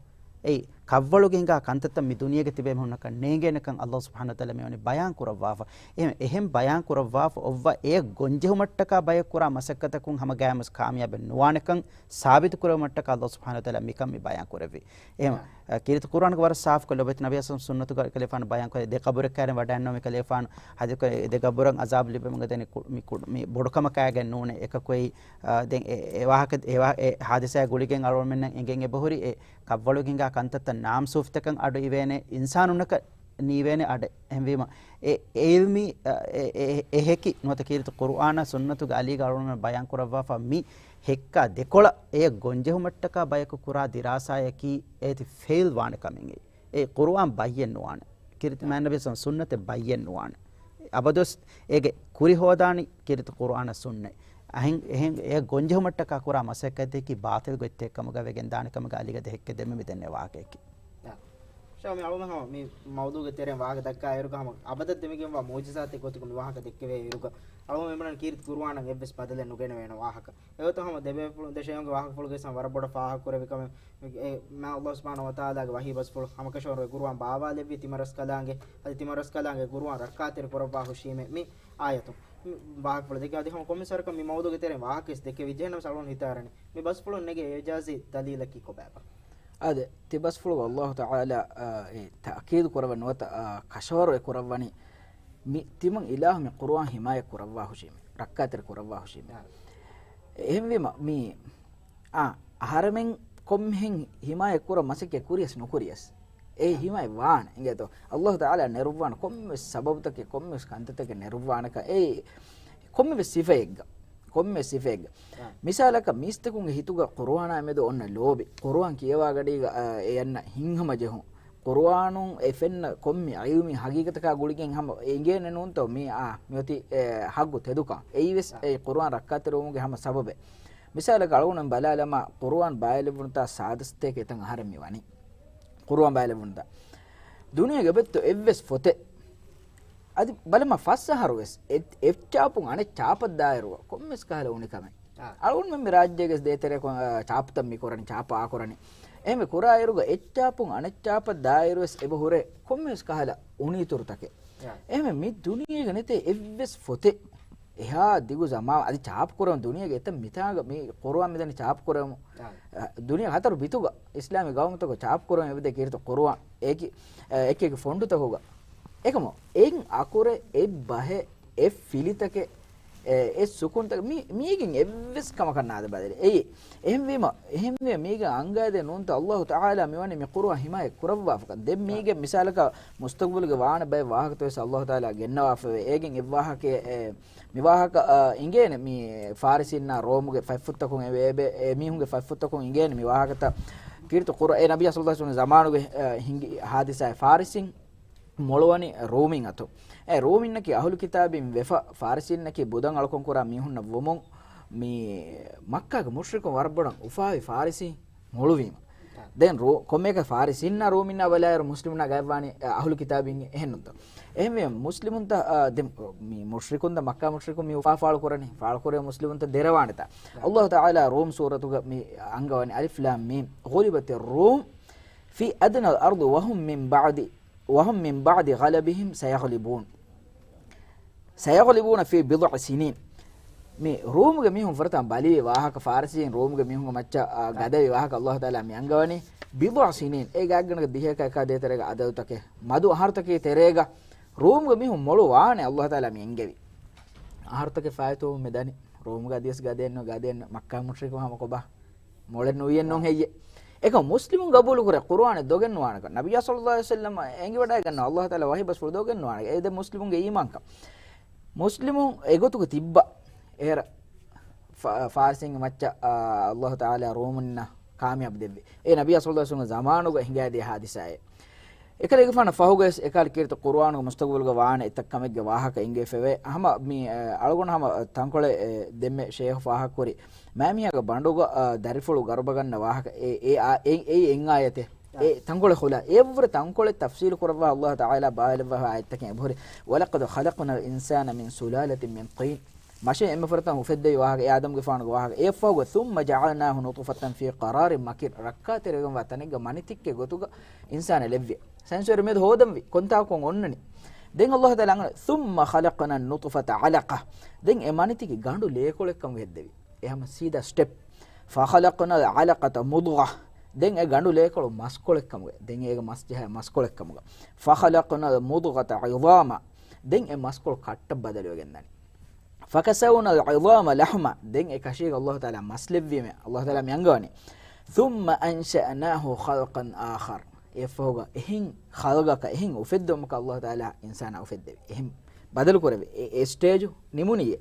އެއީ ކަށްވަޅުގެ ހިނގާ ކަންތައްތައް މި ދުނިޔޭގަ ތިބޭ މީހުންނަކަށް ނޭނގޭނެކަން ﷲ ސުބްޙާނަހޫ ވަތަޢާލާ މިވަނީ ބަޔާން ކުރައްވާފަ. އެހެން، އެހެން ބަޔާން ކުރައްވާފަ އޮއްވަ އެ ގޮންޖެހުމަށްޓަކާ ބަޔަކު ކުރާ މަސައްކަތަކުން ހަމަ ގާތްމުވެސް ކާމިޔާބެއް ނުވާނެކަން ސާބިތު ކުރެވުމަށްޓަކާ ﷲ ސުބްޙާނަހޫ ވަތަޢާލާ މިކަން މި ބަޔާން ކުރެއްވި. އެހެން، އަ، ކީރިތި ޤުރުއާނުގަ ވަރަށް ސާފުކޮށް ލޯބިވެތި ނަބިއްޔާ ސުންނަތުގަ ކަލޭފާނު ބަޔާން ކުރޭ، ދެ ޤަބުރެއް ކައިރިން ވަޑައިންނޯ މި ކަލޭފާނު ޙަދީޘް ކުރޭ، ދެ ޤަބުރަށް ޢަޒާބު ލިބެމުން ދެނީ ކު-، މި ކު-، މި ބޮޑުކަމަކާގެން ނޫނޭ. އެކަކު އެއީ، އާ، ދެން އެ، އެ ވާހަކަ، އެ ވާ-، އެ ޙާދިސާއާ ގުޅިގެން އަޅުގަނޑުމެންނަށް އެނގެން އެބަހުރި އެ ކަށްވަޅުގެ ހިނގާ ކަންތައްތައް ނާމްސޫފްތަކަށް އަޑު އިވޭނެ، އިންސާނުންނަކަށް ނީވޭނެ އަޑެއް. އެހެންވީމަ، އެ، އެ ޢިލްމީ، އެ، އެ، އެ، އެ ހެކި ނުވަތަ ކީރިތި ޤުރުއާނާ ސުންނަތުގެ އަލީގަ އަޅުގަނޑުމެން ބަޔާން ކުރައްވާފަ މި ހެއްކާ ދެކޮޅަށް އެ ގޮންޖެހުމަށްޓަކާ ބަޔަކު ކުރާ ދިރާސާއަކީ އޭތި ފެއިލް ވާނެ ކަމެއް. އެ ޤުރުއާން ބައްޔެއް ނުވާނެ. ކީރިތި މާތް ނަބީ ސުން-، ސުންނަތެއް ބައްޔެއް ނުވާނެ. އަބަދުވެސް އޭގެ ކުރި ހޯދާނީ ކީރިތި ޤުރުއާނާ ސުންނަތް. އެހެން، އެހެން އެ ގޮންޖެހުމަށްޓަކާ ކުރާ މަސައްކަތަކީ ބާޠިލް ގޮތްތެއް ކަމުގަ ވެގެން ދާނެ ކަމުގަ އަލީގަ ދެ ހެއްކެއް ދެންމެ މި ދެންނެވި ވާހަކައަކީ. ޝާ، މި އަޅުގަނޑު ހަމަ މި މައުޟޫގެ ތެރެއިން ވާހަކަ ދައްކާ އިރުގަ ހަމަ އަބަދަށް ދެމިގެންވާ މުޢުޖިޒާތެއް ގޮތުގަ މި ވާހަކަ ދެއްކެވޭ އިރުގަ އަޅުގަނޑު މި ބުނަން ކީރިތި ޤުރުއާނަށް އެއްވެސް ބަދަލެއް ނުގެނެވޭނެ ވާހަކަ. އެގޮތުން ހަމަ ދެބޭފުޅުން ދެ ޝައިހުންގެ ވާހަކަފުޅުގެ ވެސް ހަމަ ވަރަށް ބޮޑަށް ފާހަގަކުރެއްވި ކަމެއް މި، އެ، މާތް ﷲ ސުބްޙާނަހޫ ވަތަޢާލާގެ ވަޙީ ބަސްފުޅު ހަމަކަށަވަރު ގުރުއާން ބާވާލެއްވި ތިމަރަސްކަލާނގެ، އަދި ތިމަރަސްކަލާނގެ ގުރުއާން ރައްކާތެރި ކުރައްވާ ހުށީމޭ މި އާޔަތުން. މި ވާހަކަފުޅު ދެކެ އަދި ހަމަ ކޮންމެސް ވަރަކަށް މި މައުޟޫގެ ތެރެއިން ވާހަކަވެސް ދެކެވިއްޖެ. އެހެންނަމަސް އަޅުގަނޑު ހިތަށް އަރަނީ މި ބަސްފުޅުން ނެގޭ އިޢުޖާޒީ ދަލީލަކީ ކޮބާބާ؟ އާދެ، ތި ބަސްފުޅުގަ ﷲ ތަޢާލާ، އާ، އެ ތައުކީދު ކުރައްވަން ނުވަތަ، އާ، ކަށަވަރު އެ ކުރައްވަނީ މި ތިމަން އިލާހު މި ޤުރުއާން ހިމާޔަތް ކުރައްވާ ހުށީމޭ، ރައްކާތެރި ކުރައްވާ ހުށީމޭ. އާ. އެހެންވީމަ މި، އާ، އަހަރެމެން ކޮންމެހެން ހިމާޔަތް ކުރަން މަސައްކަތް ކުރިޔަސް ނުކުރިޔަސް، އެ އާ. ހިމާޔަތް ވާނެ. އިނގޭތޯ؟ ﷲ ތަޢާލާ ނެރުއްވާނެ ކޮންމެވެސް ސަބަބުތަކެއް، ކޮންމެވެސް ކަންތައްތަކެއް ނެރުއްވާނެކަން އެ ކޮންމެވެސް ސިފައެއްގަ، ކޮންމެވެސް ސިފައެއްގަ. އާ. މިސާލަކަށް މީސްތަކުންގެ ހިތުގަ ޤުރުއާނާ މެދު އޮންނަ ލޯބި، ޤުރުއާން ކިޔަވާ ގަޑީގަ، އާ، އެ އަންނަ ހިތްހަމަޖެހުން، ޤުރުއާނުން އެ ފެންނަ ކޮންމެ ޢިލްމީ ޙަޤީޤަތަކާ ގުޅިގެން ހަމަ އެނގޭނެ ނޫންތޯ މީ، އާ، މިއޮތީ، އެ، ޙައްޤު ތެދުކަން. އެއީވެސް އާ. އެ ޤުރުއާން ރައްކާތެރިވުމުގެ ހަމަ ސަބަބެއް. މިސާލަކަށް އަޅުގަނޑު ބަލާލަމާ، ޤުރުއާން ބައިލެއްވުނުތާ ސާދަސްތޭކަ އެތަން އަހަރެން މި ވަނީ. ޤުރުއާން ބައިލެއްވުނުތާ ދުނިޔޭގެ އެބައޮތްތޯ އެއްވެސް ފޮތެއް އަދި ބަލަމާ ފަސް އަހަރުވެސް އެ-، އެއްޗާޕުން އަނެއްޗާޕަށް ދާއިރު ކޮންމެސް ކަހަލަ އުނިކަމެއް. އާ. އަޅުގަނޑުމެން މި ރާއްޖޭގެ ދޭތެރޭ ކޮ-، އާ، ޗާޕުތައް މި ކުރަނީ، ޗާޕު އާކުރަނީ. އެހެން ކުރާއިރުގަ އެއްޗާޕުން އަނެއްޗާޕަށް ދާއިރުވެސް އެބަ ހުރޭ ކޮންމެވެސް ކަހަލަ އުނިއިތުރުތަކެއް. އާ. އެހެން މި ދުނިޔޭގަ ނެތޭ އެއްވެސް ފޮތެއް އެހާ ދިގު ޒަމާން އަދި ޗާޕު ކުރަމުން ދުނިޔޭގެ އެތައް މިތާގަ މި ޤުރުއާން މިދަނީ ޗާޕު ކުރަމުން. އާ. އަ، ދުނިޔޭގެ ހަތަރު ބިތުގަ އިސްލާމީ ގައުމުތަކުގަ ޗާޕު ކުރަމުން އެބަދޭ ކީރިތި ޤުރުއާން އެކި-، އެކި އެކި ފޮންޓުތަކުގަ. އެކަމު އެއް އަކުރެއް، އެއް ބަހެއް، އެއް ފިލިތަކެއް، އެ، އެއް ސުކުންތަކެއް މި-، މީގެން އެއްވެސް ކަމަކަށް ނާދެ ބަދަލެއް. އެއީ، އެހެންވީމަ، އެހެންވެ މީގެ އަނގައިދޭ ނޫންތަ ﷲ ތަޢާލާ މިވަނީ މި ޤުރުއާން ހިމާޔަތް ކުރައްވާފަކަން. ދެން މީގެ މިސާލަކަށް މުސްތަޤުބަލުގެ ވާނެ ބައެއް ވާހަކަތައް ވެސް ﷲ ތަޢާލާ ގެންނަވާފަވޭ. އޭގެން އެއްވާހަކައެއް، އެ، މި ވާހަކަ، އަ، އިނގޭނެ މި ފާރިސީންނާ ރޯމުގެ ފަތްފުށްތަކުން އެ، އެ، އެ، އެ މީހުންގެ ފަތްފުށްތަކުން އިނގޭނެ މި ވާހަކަތައް. ކީރިތި ޤުރު-، އެ ނަބިއްޔާ ޞައްލަﷲ ޢަލައިހި ވަސައްލަމްގެ ޒަމާނުގެ، އަ، ހިނގި ހާދިސާއެއް ފާރިސީން މޮޅުވަނީ ރޫމީން އަތު. އެ ރޫމީންނަކީ އަހުލު ކިތާބީން ވެފަ، ފާރިސީންނަކީ ބުދަން އަޅުކަން ކުރާ މީހުންނަށް ވުމުން، މި މައްކާގެ މުޝްރިކުން ވަރަށް ބޮޑަށް އުފާވި ފާރިސީން މޮޅުވީމަ. ދެން ރޫ-، ކޮންމެއަކަށް ފާރިސީންނާ ރޫމީންނާ ބަލާއިރު މުސްލިމުންނާ ގާތްވާނީ، އަ، އަހުލު ކިތާބީން އެހެންނުންތޯ. އެހެންވެ މުސްލިމުންތައް، އަ، ދެ-، މި މުޝްރިކުންތައް، މައްކާ މުޝްރިކުން މި އުފާ ފާޅު ކުރަނީ، ފާޅު ކުރޭ މުސްލިމުންތައް ދެރަވާނެތާ. ﷲ ތަޢާލާ ރޫމް ސޫރަތުގަ މި އަންގަވަނީ، ألف لام ميم، غلبت الروم في أدنى الأرض وهم من بعد، وهم من بعد غلبهم سيغلبون. سيغلبون في بضع سنين. މި ރޫމުގެ މީހުން ފުރަތަމަ ބަލިވި ވާހަކަ، ފާރިސީން ރޫމުގެ މީހުންގެ މައްޗަށް، އާ، ގަދަވި ވާހަކަ ﷲ ތަޢާލާ މި އަންގަވަނީ، بضع سنين، އޭގެ ގާތްގަނޑަކަށް ދިހައެއްކާ އެކާ ދޭތެރޭގަ އަދަދުތަކެއް، މަދު އަހަރުތަކީ ތެރޭގަ ރޫމުގެ މީހުން މޮޅު ވާނެ ﷲ ތަޢާލާ މި އެންގެވި. އަހަރުތަކެއް ފާއިތުވުމުން މި ދަނީ، ރޫމުގަ އަދިވެސް ގަދައެއްނު، ގަދައެއްނު، މައްކާ މުޝްރިކުން ހަމަ ކޮބާ؟ މޮޅެއް ނުވިއެއްނޫން ހެއްޔެ؟ އެކަމް މުސްލިމުން ގަބޫލުކުރޭ ޤުރުއާނެއް ދޮގެއްނުވާނެކަން. ނަބިއްޔާ ޞައްލަﷲ ޢަލައިހި ވަސައްލަމަ އެނގިވަޑައިގަންނަ ﷲ ތަޢާލާ ވަޙީ ބަސްފުޅު ދޮގެއްނުވާނެ. އެ ދެ މުސްލިމުންގެ އީމާންކަން. މުސްލިމުން އެގޮތުގަ ތިއްބަ އޭރަ ފާ-، ފާރިސީންގެ މައްޗަށް، އާ، ﷲ ތަޢާލާ ރޫމުންނަށް ކާމިޔާބު ދެއްވި. އެ ނަބިއްޔާ ޞައްލަﷲ ޢަލައިހި ވަސައްލަމަ ޒަމާނުގަ ހިނގާދިޔަ ހާދިސާއެއް. އެކަލޭގެފާނަށް ފަހުގައި އެކަލި ކީރިތި ޤުރުއާނުގެ މުސްތަގުބަލުގަ ވާނެ އެތައް ކަމެއްގެ ވާހަކަ އިނގޭފެވޭ. ހަމަ މި، އަޅުގަނޑު ހަމަ ތަންކޮޅެއް ދެންމެ ޝޭހު ފާހަގަކުރި މާމިހާގެ ބަނޑުގަ، އާ، ދަރިފުޅު ގަރުބަގަންނަ ވާހަކަ އެ، އެ، އާ، އެ، އެއީ އެއް އާޔަތެއް. އެ ތަންކޮޅެއް ޚުލާ. އެއަށްވުރެ ތަންކޮޅެއް ތަފްސީލު ކުރައްވާ އައްލާހު ތަޢާލާ ބާވާލައްވާ އާޔަތްތަކެއް އެބަހުރި. وَلَقَدْ خَلَقْنَا الْإِنسَانَ مِنْ سُلَالَةٍ مِنْ طِينٍ. މަށިން އެންމެ ފުރަތަމަ އުފެއްދެވި ވާހަކަ އެ އާދަމްގެފާނުގެ ވާހަކަ. އެއަށްފަހުގަ ثُمَّ جَعَلْنَاهُ نُطْفَةً فِي قَرَارٍ مَكِينٍ. ރައްކާތެރިވެގެންވާ ތަނެއްގަ މަނިތިއްކެއް ގޮތުގަ އިންސާނާ ލެއްވި. ސައިންސްވެރި މިއަދު ހޯދަންވީ. ކޮންތާކުން އޮންނަނީ. ދެން އައްލާހު ތަޢާލާ އަންގަނީ ثُمَّ خَلَقْنَا النُّطْفَةَ عَلَقَةً. ދެން އެ މަނިތިކި ގަނޑު ލޭކޮޅެއްކަމުގަ ހެއްދެވި. އެ ހަމަ ސީދާ ސްޓެޕް. فَخَلَقْنَا الْعَلَقَةَ مُضْغَةً. ދެން އެ ގަނޑު ލޭކޮޅު މަސްކޮޅެއްކަމުގަ. ދެން އޭގެ މަސް ޖަހާ މަސްކޮޅެއްކަމުގަ. فَخَلَقْنَا الْمُضْغَةَ عِظَامًا. ދެން އެ މަސްކޮޅު ކައްޓަށް ބަދަލުވެގެންދާނީ. فَكَسَوْنَا الْعِظَامَ لَحْمًا. ދެން އެ ކަށީގަ އައްލާހު ތަޢާލާ މަސް ލެއްވީމޭ. އައްލާހު ތަޢާލާ މި އަންގަވަނީ. ثُمَّ أَنْشَأْنَاهُ خَلْقًا آخَرَ. އެއަށްފަހުގަ އެހެން ޚަލްޤަކަށް، އެހެން އުފެއްދުމަކަށް އައްލާހު ތަޢާލާ އިންސާނާ އުފެއްދެވި. އެހެން ބަދަލު ކުރެވި. އެ، އެ ސްޓޭޖު ނިމުނީއޭ.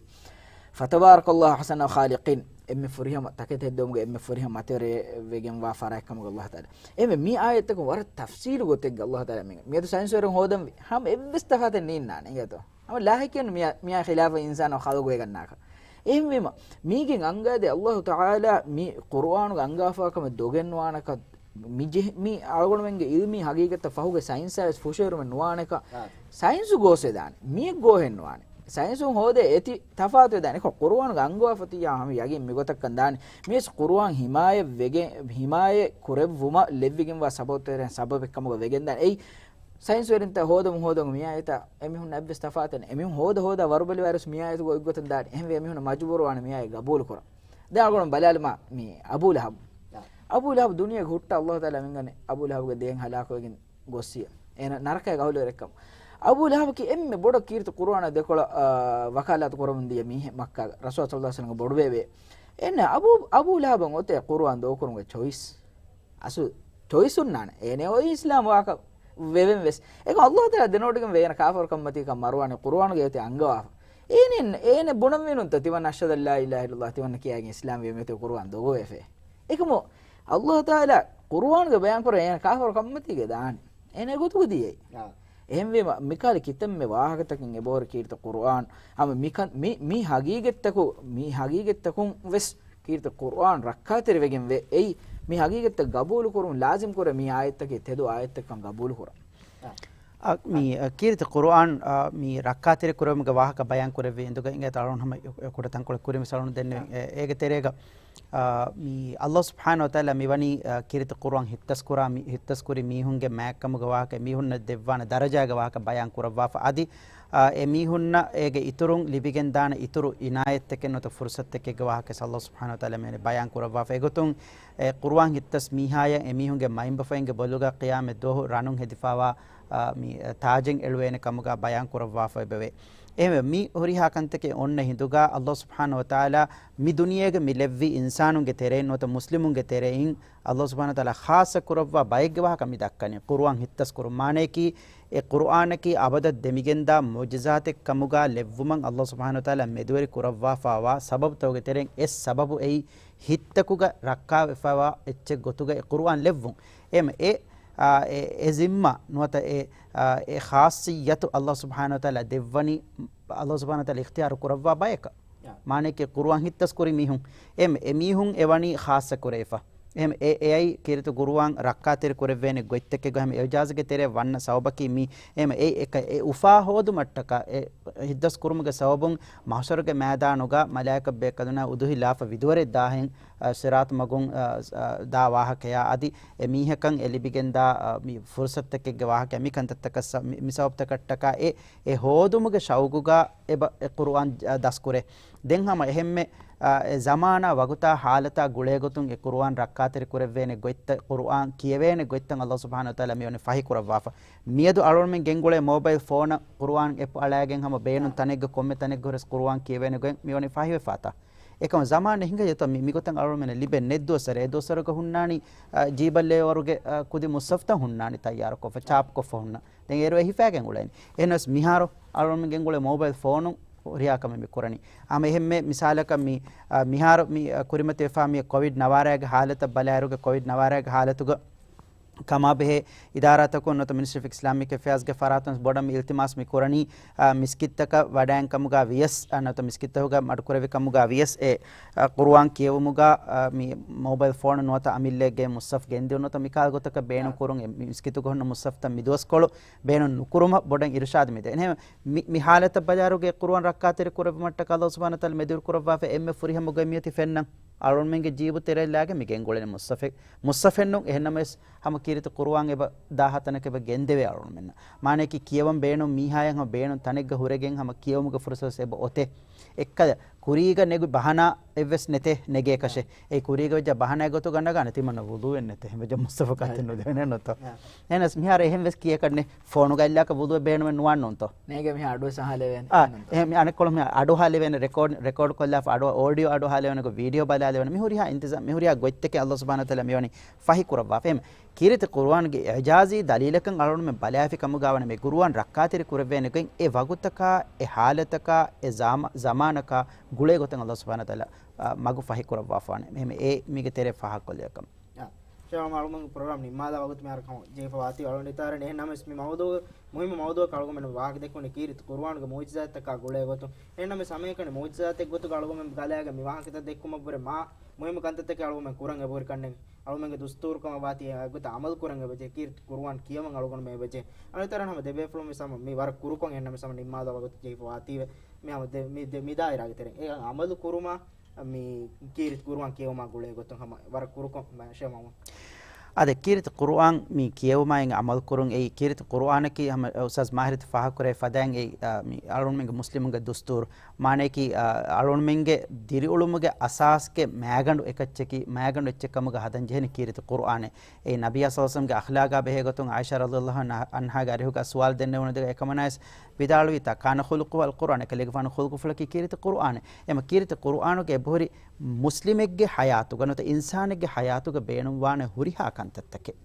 فَتَبَارَكَ اللَّهُ أَحْسَنُ الْخَالِقِينَ. އެންމެ ފުރިހަމަ، ތަކެތި ހެއްދެވުމުގެ އެންމެ ފުރިހަމަ މަތިވެރިވެގެންވާ ފަރާތްކަމުގަ އައްލާހު ތަޢާލާ. އެންމެ މި އާޔަތްތަކުން ވަރަށް ތަފްސީލު ގޮތެއްގަ އައްލާހު ތަޢާލާ މި، މިއަދު ސައިންސްވެރިން ހޯދަންވީ. ހަމަ އެއްވެސް ތަފާތެއް ނީންނާނެ އިނގޭތޯ. ހަމަ ލާހިކުން މިޔާ، މިޔާ ޚިލާފަށް އިންސާނާ ޚަލްޤުވެގަންނާކަށް. އެހެންވީމަ، މީގެން އަންގާދޭ އައްލާހު ތަޢާލާ މި ޤުރުއާނުގަ އަންގާފާ ކަމެއް ދޮގެއްނުވާނެކަން، މި ޖެހި، މި އަޅުގަނޑުމެންގެ އިލްމީ ހަގީގަތަށް ފަހުގެ ސައިންސާވެސް ފުށައިރުމެއް ނުވާނެކަން. ސައިންސު ގޯސްވެދާނެ. މިއެއް ގޯހެއް ނުވާނެ. ސައިންސުން ހޯދޭ އޭތި ތަފާތުވެދާނެ. އެކަ ޤުރުއާނުގަ އަންގަވާފަ ތިއްޔާ ހަމަ ޔަގީން މިގޮތަށްކަން ދާނެ. މިވެސް ޤުރުއާން ހިމާޔަތް ވެގެ، ހިމާޔަތް ކުރެއްވުމަށް ލެއްވިގެންވާ ސަބަބުތެރެއިން ސަބަބެއްކަމުގަ ވެގެންދާނެ. އެއީ ސައިންސްވެރިންތައް ހޯދަމުން ހޯދަމުން މިއާޔަތާ އެމީހުންނަށް އެއްވެސް ތަފާތެއް ނެތް. އެމީހުން ހޯދަ ހޯދާ ވަރުބަލިވާއިރުވެސް މިއާޔަތުގަ އޮތްގޮތުން ދާނީ. އެހެންވެ އެމީހުންނަށް މަޖުބޫރުވާނެ މިއާޔަތް ގަބޫލުކުރަން. ދެން އަޅުގަނޑު ބަލާލަމާ މި އަބޫ ލަހަބް. އަބޫ ލަހަބް ދުނިޔޭގަ ހުއްޓާ އައްލާހު ތަޢާލާ މިންގަނެ އަބޫ ލަހަބްގެ ދޭން ހަލާކުވެގެން ގޮއްސިޔަ. އޭނަ ނަރަކައިގެ އަހުލުވެރިއެއްކަމަށް. އަބޫ ލަހަބަކީ އެންމެ ބޮޑަށް ކީރިތި ޤުރުއާނާ ދެކޮޅަށް، އާ، ވަކާލާތު ކުރަމުން ދިޔަ މީހެއް މައްކާގަ. ރަސޫލާ ޞައްލަﷲ ޢަލައިހި ވަސައްލަމްގެ ބޮޑުބޭބެ. އޭނަ އަބޫ، އަބޫ ލަހަބަށް އޮތޭ ޤުރުއާން ދޯކުރުމުގެ ޗޮއިސް. އަސްލު ޗޮއިސް ހުންނާނެ. އޭނަ އޮތް އިސްލާމް ވާކަށް ވެވެން ވެސް. އެކަމް އައްލާހު ތަޢާލާ ދެނެވޮޑިގެން ވޭ އޭނަ ކާފަރު ކަންމަތީކަން މަރުވާނެ ޤުރުއާނުގައި އޮތީ އަންގަވާފަ. އޭނަ، އޭނަ ބުނަންވީނުންތަ ތިމަން أَشْهَدُ أَنْ لَا إِلَهَ إِلَّا اللَّهُ ތިމަންނަ ކިޔާގެން އިސްލާމް ވީ މިއޮތީ ޤުރުއާން ދޮގުވެފަ. އެކަމު އައްލާހު ތަޢާލާ ޤުރުއާނުގަ ބަޔާން ކުރޭ އޭނަ ކާފަރު ކަންމަތީގަ ދާނެ. އޭނަ އެގޮތުގަ ދިޔައީ. އާ. އެހެންވީމަ، މިކަހަލަ ކިތަންމެ ވާހަކަތަކެއް އެބަހުރި ކީރިތި ޤުރުއާން. ހަމަ މިކަން، މި، މި ހަގީގަތްތަކު، މި ހަގީގަތްތަކުން ވެސް ކީރިތި ޤުރުއާން ރައްކާތެރިވެގެން ވޭ. އެއީ، މި ހަގީގަތްތައް ގަބޫލުކުރުން ލާޒިމް ކުރޭ މި އާޔަތްތަކީ ތެދު އާޔަތްތަކަށް ގަބޫލުކުރަން. އާ، މި، އަ، ކީރިތި ޤުރުއާން، އަ، މި ރައްކާތެރި ކުރުމުގެ ވާހަކަ ބަޔާން ކުރެއްވި އިނދުގަ އިނގޭތޯ އަޅުން ހަމަ އެ، އެ ކުޑަ ތަންކޮޅެއް ކުރި މިސާލުން ދެންނެވިން. އާ. އެ، އޭގެ ތެރޭގަ، އާ، މި އައްލާހު ސުބްޙާނަހު ވަތަޢާލާ މިވަނީ، އާ، ކީރިތި ޤުރުއާން ހިއްތަސްކުރާ މި، ހިއްތަސްކުރި މީހުންގެ މާތްކަމުގެ ވާހަކަ، އެމީހުންނަށް ދެއްވާނެ ދަރަޖާގެ ވާހަކަ ބަޔާން ކުރައްވާފަ. އަދި، އާ، އެމީހުންނަށް އޭގެ އިތުރުން ލިބިގެންދާނެ އިތުރު އިނާޔަތްތަކެއް ނުވަތަ ފުރުޞަތުތަކެއްގެ ވާހަކަ އައްލާހު ސުބްޙާނަހު ވަތަޢާލާ މިވަނީ ބަޔާން ކުރައްވާފަ. އެގޮތުން، އެ، ޤުރުއާން ހިއްތަސް މީހާޔަށް އެމީހުންގެ މައިންބަފައިންގެ ބޮލުގަ ޤިޔާމަތް ދުވަހު ރަނުން ހެދިފައިވާ އާ، މި، އާ، ތާޖެއް އެޅުވޭނެ ކަމުގަ ބަޔާން ކުރައްވާފަ އެބަވޭ. އެހެންވެ، މި ހުރިހާ ކަންތަކެއް އޮންނަ ހިނދުގަ އައްލާހު ސުބްޙާނަހު ވަތަޢާލާ މި ދުނިޔޭގަ މި ލެއްވި އިންސާނުންގެ ތެރެއިން ނުވަތަ މުސްލިމުންގެ ތެރެއިން އައްލާހު ސުބްޙާނަހު ވަތަޢާލާ ޚާއްޞަ ކުރައްވާ ބައެއްގެ ވާހަކަ މި ދައްކަނީ. ޤުރުއާން ހިއްތަސް ކުރުން މާނަޔަކީ، އެ ޤުރުއާނަކީ އަބަދަށް ދެމިގެންދާ މުޢުޖިޒާތެއް ކަމުގަ ލެއްވުމަށް އައްލާހު ސުބްޙާނަހު ވަތަޢާލާ މެދުވެރި ކުރައްވާފައިވާ ސަބަބުތަކުގެ ތެރެއިން އެއް ސަބަބު އެއީ ހިތްތަކުގަ ރައްކާވެފައިވާ އެއްޗެއް ގޮތުގަ އެ ޤުރުއާން ލެއްވުން. އެހެން އެ އާ، އެ، އެ ޒިންމާ ނުވަތަ އެ، އާ، އެ ޚާއްޞިއްޔަތު އައްލާހު ސުބްޙާނަހު ވަތަޢާލާ ދެއްވަނީ، އައްލާހު ސުބްޙާނަހު ވަތަޢާލާ އިޚްތިޔާރު ކުރައްވާ ބަޔަކަށް. އާ. މާނައަކީ ޤުރުއާން ހިއްތަސް ކުރި މީހުން. އެ، އެމީހުން އެ ވަނީ ޚާއްޞަ ކުރެވިފަ. އެހެން އެ، އެއައީ ކީރިތި ޤުރުއާން ރައްކާތެރި ކުރެއްވޭނެ ގޮތްތަކެއްގަ ހަމަ އިޢުޖާޒުގެ ތެރެއަށް ވަންނަ ސަބަބަކީ މީ. އެހެން އެ، އެ، އެ އުފާ ހޯދުމަށްޓަކާ އެ ހިއްތަސް ކުރުމުގެ ސަބަބުން މަޙްޝަރުގެ މައިދާނުގަ މަލާއިކަ ބޭކަލުންނާ އުދުހި ލާފަ ވިދުވަރެއް ދާހެން، އަ، ޞިރާޠު މަގުން، އަ، އަ، ދާ ވާހަކަޔާ އަދި އެ މީހަކަށް އެ ލިބިގެންދާ، އަ، މި ފުރުޞަތުތަކެއްގެ ވާހަކަ މި ކަންތައްތަކަށް ސަ-، މި، މި ސަބަބުތަކަށްޓަކާ އެ، އެ ހޯދުމުގެ ޝައުގުގަ އެބަ އެ ޤުރުއާން، އަ، ދަސްކުރޭ. ދެން ހަމަ އެހެންމެ، އަ، އެ ޒަމާނާ ވަގުތާ ޙާލަތާ ގުޅޭގޮތުން އެ ޤުރުއާން ރައްކާތެރި ކުރެއްވޭނެ ގޮތްތައް، ޤުރުއާން ކިޔެވޭނެ ގޮތްތައް އައްލާހު ސުބްޙާނަހު ވަތަޢާލާ މިވަނީ ފަހި ކުރައްވާފަ. މިއަދު އަޅުގަނޑުމެން ގެންގުޅޭ މޯބައިލް ފޯނަށް ޤުރުއާން އެޕް އަޅާގެން ހަމަ ބޭނުން ތަނެއްގަ ކޮންމެ ތަނެއްގަ ހުރެސް ޤުރުއާން ކިޔެވޭނެ ގޮތް މިވަނީ ފަހިވެފާތާ. އެކަމަ ޒަމާނެއް ހިނގައްޖެތޯ މި، މިގޮތަށް އަޅުގަނޑުމެންނަށް ލިބެން ނެތް ދުވަސްވަރެއް. އެ ދުވަސްވަރުގަ ހުންނާނީ، އަ، ޖީބަށް ލެވޭވަރުގެ، އަ، ކުދި މުޞްޙަފްތައް ހުންނާނީ ތައްޔާރުކޮށްފަ، ޗާޕްކޮށްފަ ހުންނަ. ދެން އޭރު އެ ހިފާގެން އުޅޭނީ. އެހެނަސް މިހާރު އަޅުގަނޑުމެން ގެންގުޅޭ މޯބައިލް ފޯނުން ހުރިހާ ކަމެއް މި ކުރަނީ. ހަމަ އެހެންމެ މިސާލަކަށް މި، އަ، މިހާރު މި، އަ، ކުރިމަތިވެފާ މި ކޮވިޑް ނަވާރައިގެ ހާލަތަށް ބަލާއިރުގަ ކޮވިޑް ނަވާރައިގެ ހާލަތުގަ ކަމާބެހޭ އިދާރާތަކުން ނުވަތަ މިނިސްޓްރީ އޮފް އިސްލާމިކް އެފެއާޒްގެ ފަރާތުން ބޮޑަށް މި އިލްތިމާސް މި ކުރަނީ، އާ، މިސްކިތްތަކަށް ވަޑައިން ކަމުގަ ވިޔަސް، އާ، ނުވަތަ މިސްކިތްތަކުގަ މަޑުކުރެވި ކަމުގަ ވިޔަސް އެ، އާ، ޤުރުއާން ކިޔެވުމުގަ، އާ، މި މޯބައިލް ފޯނު ނުވަތަ އަމިއްލައެއްގެ މުޞްޙަފް ގެންދިއުން ނުވަތަ މިކަހަލަ ގޮތަކަށް ބޭނުން ކުރުން އެ މިސްކިތުގަ ހުންނަ މުޞްޙަފްތައް މިދުވަސްކޮޅު ބޭނުން ނުކުރުމަށް ބޮޑަށް އިރުޝާދު މިދޭ. އެހެން މި، މި ޙާލަތަށް ބަލާއިރުގަ ޤުރުއާން ރައްކާތެރި ކުރެއްވުމަށްޓަކާ ﷲ ސުބްޙާނަހޫ ވަތަޢާލާ މެދުވެރި ކުރައްވާފަ އެންމެ ފުރިހަމަ ގޮތް މިއޮތީ ފެންނަން. އަޅުގަނޑުމެންގެ ޖީބު ތެރެއަށް ލާގެން މި ގެންގުޅެނީ މުޞްޙަފެއް، މުޞްޙަފެއްނޫން. އެހެންނަމަވެސް ހަމަ ކީރިތި ޤުރުއާން އެބަ ދާހާ ތަނަކަށް އެބަ ގެންދެވޭ އަޅުގަނޑުމެންނަށް. މާނައަކީ ކިޔަވަން ބޭނުން މީހާޔަށް ހަމަ ބޭނުން ތަނެއްގަ ހުރެގެން ހަމަ ކިޔެވުމުގެ ފުރުޞަތު އެބަ އޮތޭ. އެއްކަލަ ކުރީގަ ނެގި ބަހަނާ އެއްވެސް ނެތޭ ނެގޭކަށެއް. އެ ކުރީގަ ވެއްޖެ ބަހަނާ ގޮތުގަ ނަގާނެ ތިމަންނަ ވުޟޫއެއް ނެތޭ. ހެން ވެއްޖެ މުޞްޙަފަކާ ތި ނުދެވެނެއް ނުތޯ. އެހެނަސް މިހާރު އެހެން ވެސް ކިޔަކަށް ނެތް. ފޯނުގަ އިއްލާކަށް ވުޟޫއެއް ބޭނުމެއް ނުވާން ނޫންތޯ؟ ނޭގެ މިހާ އަޑުވެސް އަހާލެވޭނެ. އާ، ނޫންތޯ؟ އެހެން މި އަނެއްކޮޅު މި އަޑު އަހާލެވޭނެ ރެކޯޑް، ރެކޯޑް ކޮށްލާފަ އަޑު، އޯޑިއޯ އަޑު އަހާލެވޭނެ، ވީޑިއޯ ބަލާލެވޭނެ. މި ހުރިހާ އިންތިޒާ، މި ހުރިހާ ގޮތްތަކެއް ﷲ ސުބްޙާނަހޫ ވަތަޢާލާ މިވަނީ ފަހި ކުރައްވާފަ. އެހެން ކީރިތި ޤުރުއާންގެ އިޢުޖާޒީ ދަލީލަކަށް އަޅުގަނޑުމެން ބަލާފި ކަމުގަ ވަނީ މި ޤުރުއާން ރައްކާތެރި ކުރެއްވޭނެ ގޮތް އެ ވަގުތަކާ، އެ ޙާލަތަކާ، އެ ޒާމަ-، ޒަމާނަކާ ގުޅޭ ގޮތަށް ﷲ ސުބްޙާނަހޫ ވަތަޢާލާ، އާ، މަގު ފަހި ކުރައްވާފަ ވަނީ. އެހެން އެ މީގެ ތެރޭ ފާހަގަކޮށްލި ކަމަށް. އާ، ޝޭޚް އަޅުގަނޑު ޕްރޮގްރާމް ނިންމާލާ ވަގުތު މިހާރު ކަމަށް ޖެހިފަ ވާތީ އަޅުގަނޑު އިތާރަށް. އެހެން ނަމަވެސް މި މައުޟޫ، މުހިއްމު މައުޟޫއަކަށް އަޅުގަނޑުމެން ވާހަކަ ދެއްކުނީ ކީރިތި ޤުރުއާންގެ މުޢުޖިޒާތްތަކާ ގުޅޭ ގޮތުން. އެހެން ނަމަވެސް ހަމައެކަނި މުޢުޖިޒާތެއް ގޮތުގަ އަޅުގަނޑުމެން ބަލާގެން މި ވާހަކަތައް ދެއްކުމަށްވުރެ މާ މުހިއްމު ކަންތައްތަކެއް އަޅުގަނޑުމެން ކުރަން އެބަހުރި ކަންނޭނގެ. އަޅުގަނޑުމެންގެ ދުސްތޫރު ކަމަށް ވާތީ އެގޮތަށް އަމަލު ކުރަން އެބަޖެހޭ. ކީރިތި ޤުރުއާން ކިޔަވަން އަޅުގަނޑުމެން އެބަޖެހޭ. އަނެއް ތަރަށް ހަމަ ދެބޭފުޅުން ވެސް ހަމަ މި ވަރަށް ކުރުކޮށް އެހެން ނަމަވެސް ހަމަ ނިންމާލާ ވަގުތު ޖެހިފަ ވާތީވެ. މި ހަމަ ދެ-، މި ދެ-، މި ދާއިރާގެ ތެރެއިން އެ އަމަލު ކުރުމަށް މި ކީރިތި ޤުރުއާން ކިޔެވުމާ ގުޅޭ ގޮތުން ހަމަ ވަރަށް ކުރުކޮށް ޝޭޚް މައުމޫން. އާދެ، ކީރިތި ޤުރުއާން މި ކިޔެވުމާ އިން އަމަލު ކުރުން އެއީ ކީރިތި ޤުރުއާނަކީ ހަމަ އުސްތާޛް މާހިރު ތި ފާހަގަކުރެއްވި ފަދައިން އެއީ، އާ، މި އަޅުގަނޑުމެންގެ މުސްލިމުންގެ ދުސްތޫރު. މާނައަކީ، އާ، އަޅުގަނޑުމެންގެ ދިރިއުޅުމުގެ އަސާސްގެ މައިގަނޑު އެކައްޗަކީ، މައިގަނޑު އެއްޗެއް ކަމުގަ ހަދަން ޖެހެނީ ކީރިތި ޤުރުއާނެއް. އެއީ ނަބިއްޔާ ޞައްލަﷲު ޢަލައިހި ވަސައްލަމްގެ އަޚްލާޤާ ބެހޭ ގޮތުން ޢާއިޝާ ރަޟިޔަﷲު ޢަންހާގެ އަރިހުގަ ސުވާލު ދެންނެވުނު ދެގަ އެކަމަނާވެސް ވިދާޅުވީތާ، ކާނަ ޚުލުޤުހަލް ޤުރުއާން، އެކަލޭގެފާނު ޚުލުޤުފުޅަކީ ކީރިތި ޤުރުއާނެއް. އެމަ ކީރިތި ޤުރުއާނުގެ އެބަހުރި މުސްލިމެއްގެ ޙަޔާތުގަ ނުވަތަ އިންސާނެއްގެ ޙަޔާތުގަ ބޭނުންވާނެ ހުރިހާ ކަންތައްތަކެއް.